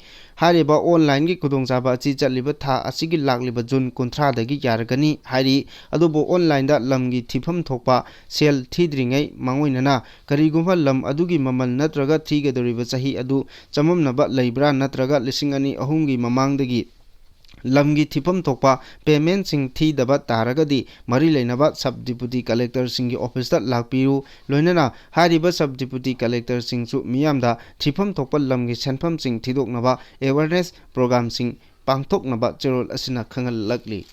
ꯍꯥꯏꯔꯤꯕ ꯑꯣꯟꯂꯥꯏꯟꯒꯤ ꯈꯨꯗꯣꯡꯆꯥꯕ ꯑꯁꯤ ꯆꯠꯂꯤꯕ ꯊꯥ ꯑꯁꯤꯒꯤ ꯂꯥꯛꯂꯤꯕ ꯖꯨꯟ ꯀꯨꯟꯊ꯭ꯔꯥꯗꯒꯤ ꯌꯥꯔꯒꯅꯤ ꯍꯥꯏꯔꯤ꯫ ꯑꯗꯨꯕꯨ ꯑꯣꯟꯂꯥꯏꯟꯗ ꯂꯝꯒꯤ ꯊꯤꯐꯝ ꯊꯣꯛꯄ ꯁꯦꯜ ꯊꯤꯗ꯭ꯔꯤꯉꯩ ꯃꯥꯡꯑꯣꯏꯅꯅ ꯀꯔꯤꯒꯨꯝꯕ ꯂꯝ ꯑꯗꯨꯒꯤ ꯃꯃꯜ ꯅꯠꯇ꯭ꯔꯒ ꯊꯤꯒꯗꯧꯔꯤꯕ ꯆꯍꯤ ꯑꯗꯨ ꯆꯃꯝꯅꯕ ꯂꯩꯕ꯭ꯔꯥ ꯅꯠꯇ꯭ꯔꯒ ꯂꯤꯁꯤꯡ ꯑꯅꯤ ꯑꯍꯨꯝꯒꯤ ꯃꯃꯥꯡꯗꯒꯤ ꯂꯝꯒꯤ ꯊꯤꯐꯝ ꯊꯣꯛꯄ ꯄꯦꯃꯦꯟꯠꯁꯤꯡ ꯊꯤꯗꯕ ꯇꯥꯔꯒꯗꯤ ꯃꯔꯤ ꯂꯩꯅꯕ ꯁꯕ ꯗꯤꯄꯨꯇꯤ ꯀꯂꯦꯛꯇꯔꯁꯤꯡꯒꯤ ꯑꯣꯐꯤꯁꯇ ꯂꯥꯛꯄꯤꯌꯨ꯫ ꯂꯣꯏꯅꯅ ꯍꯥꯏꯔꯤꯕ ꯁꯕ ꯗꯤꯄꯨꯇꯤ ꯀꯂꯦꯛꯇꯔꯁꯤꯡꯁꯨ ꯃꯤꯌꯥꯝꯗ ꯊꯤꯐꯝ ꯊꯣꯛꯄ ꯂꯝꯒꯤ ꯁꯦꯟꯐꯝꯁꯤꯡ ꯊꯤꯗꯣꯛꯅꯕ ꯑꯦꯋꯥꯔꯅꯦꯁ ꯄ꯭ꯔꯣꯒ꯭ꯔꯥꯝꯁꯤꯡ ꯄꯥꯡꯊꯣꯛꯅꯕ ꯆꯦꯔꯣꯜ ꯑꯁꯤꯅ ꯈꯪꯍꯜꯂꯛꯂꯤ꯫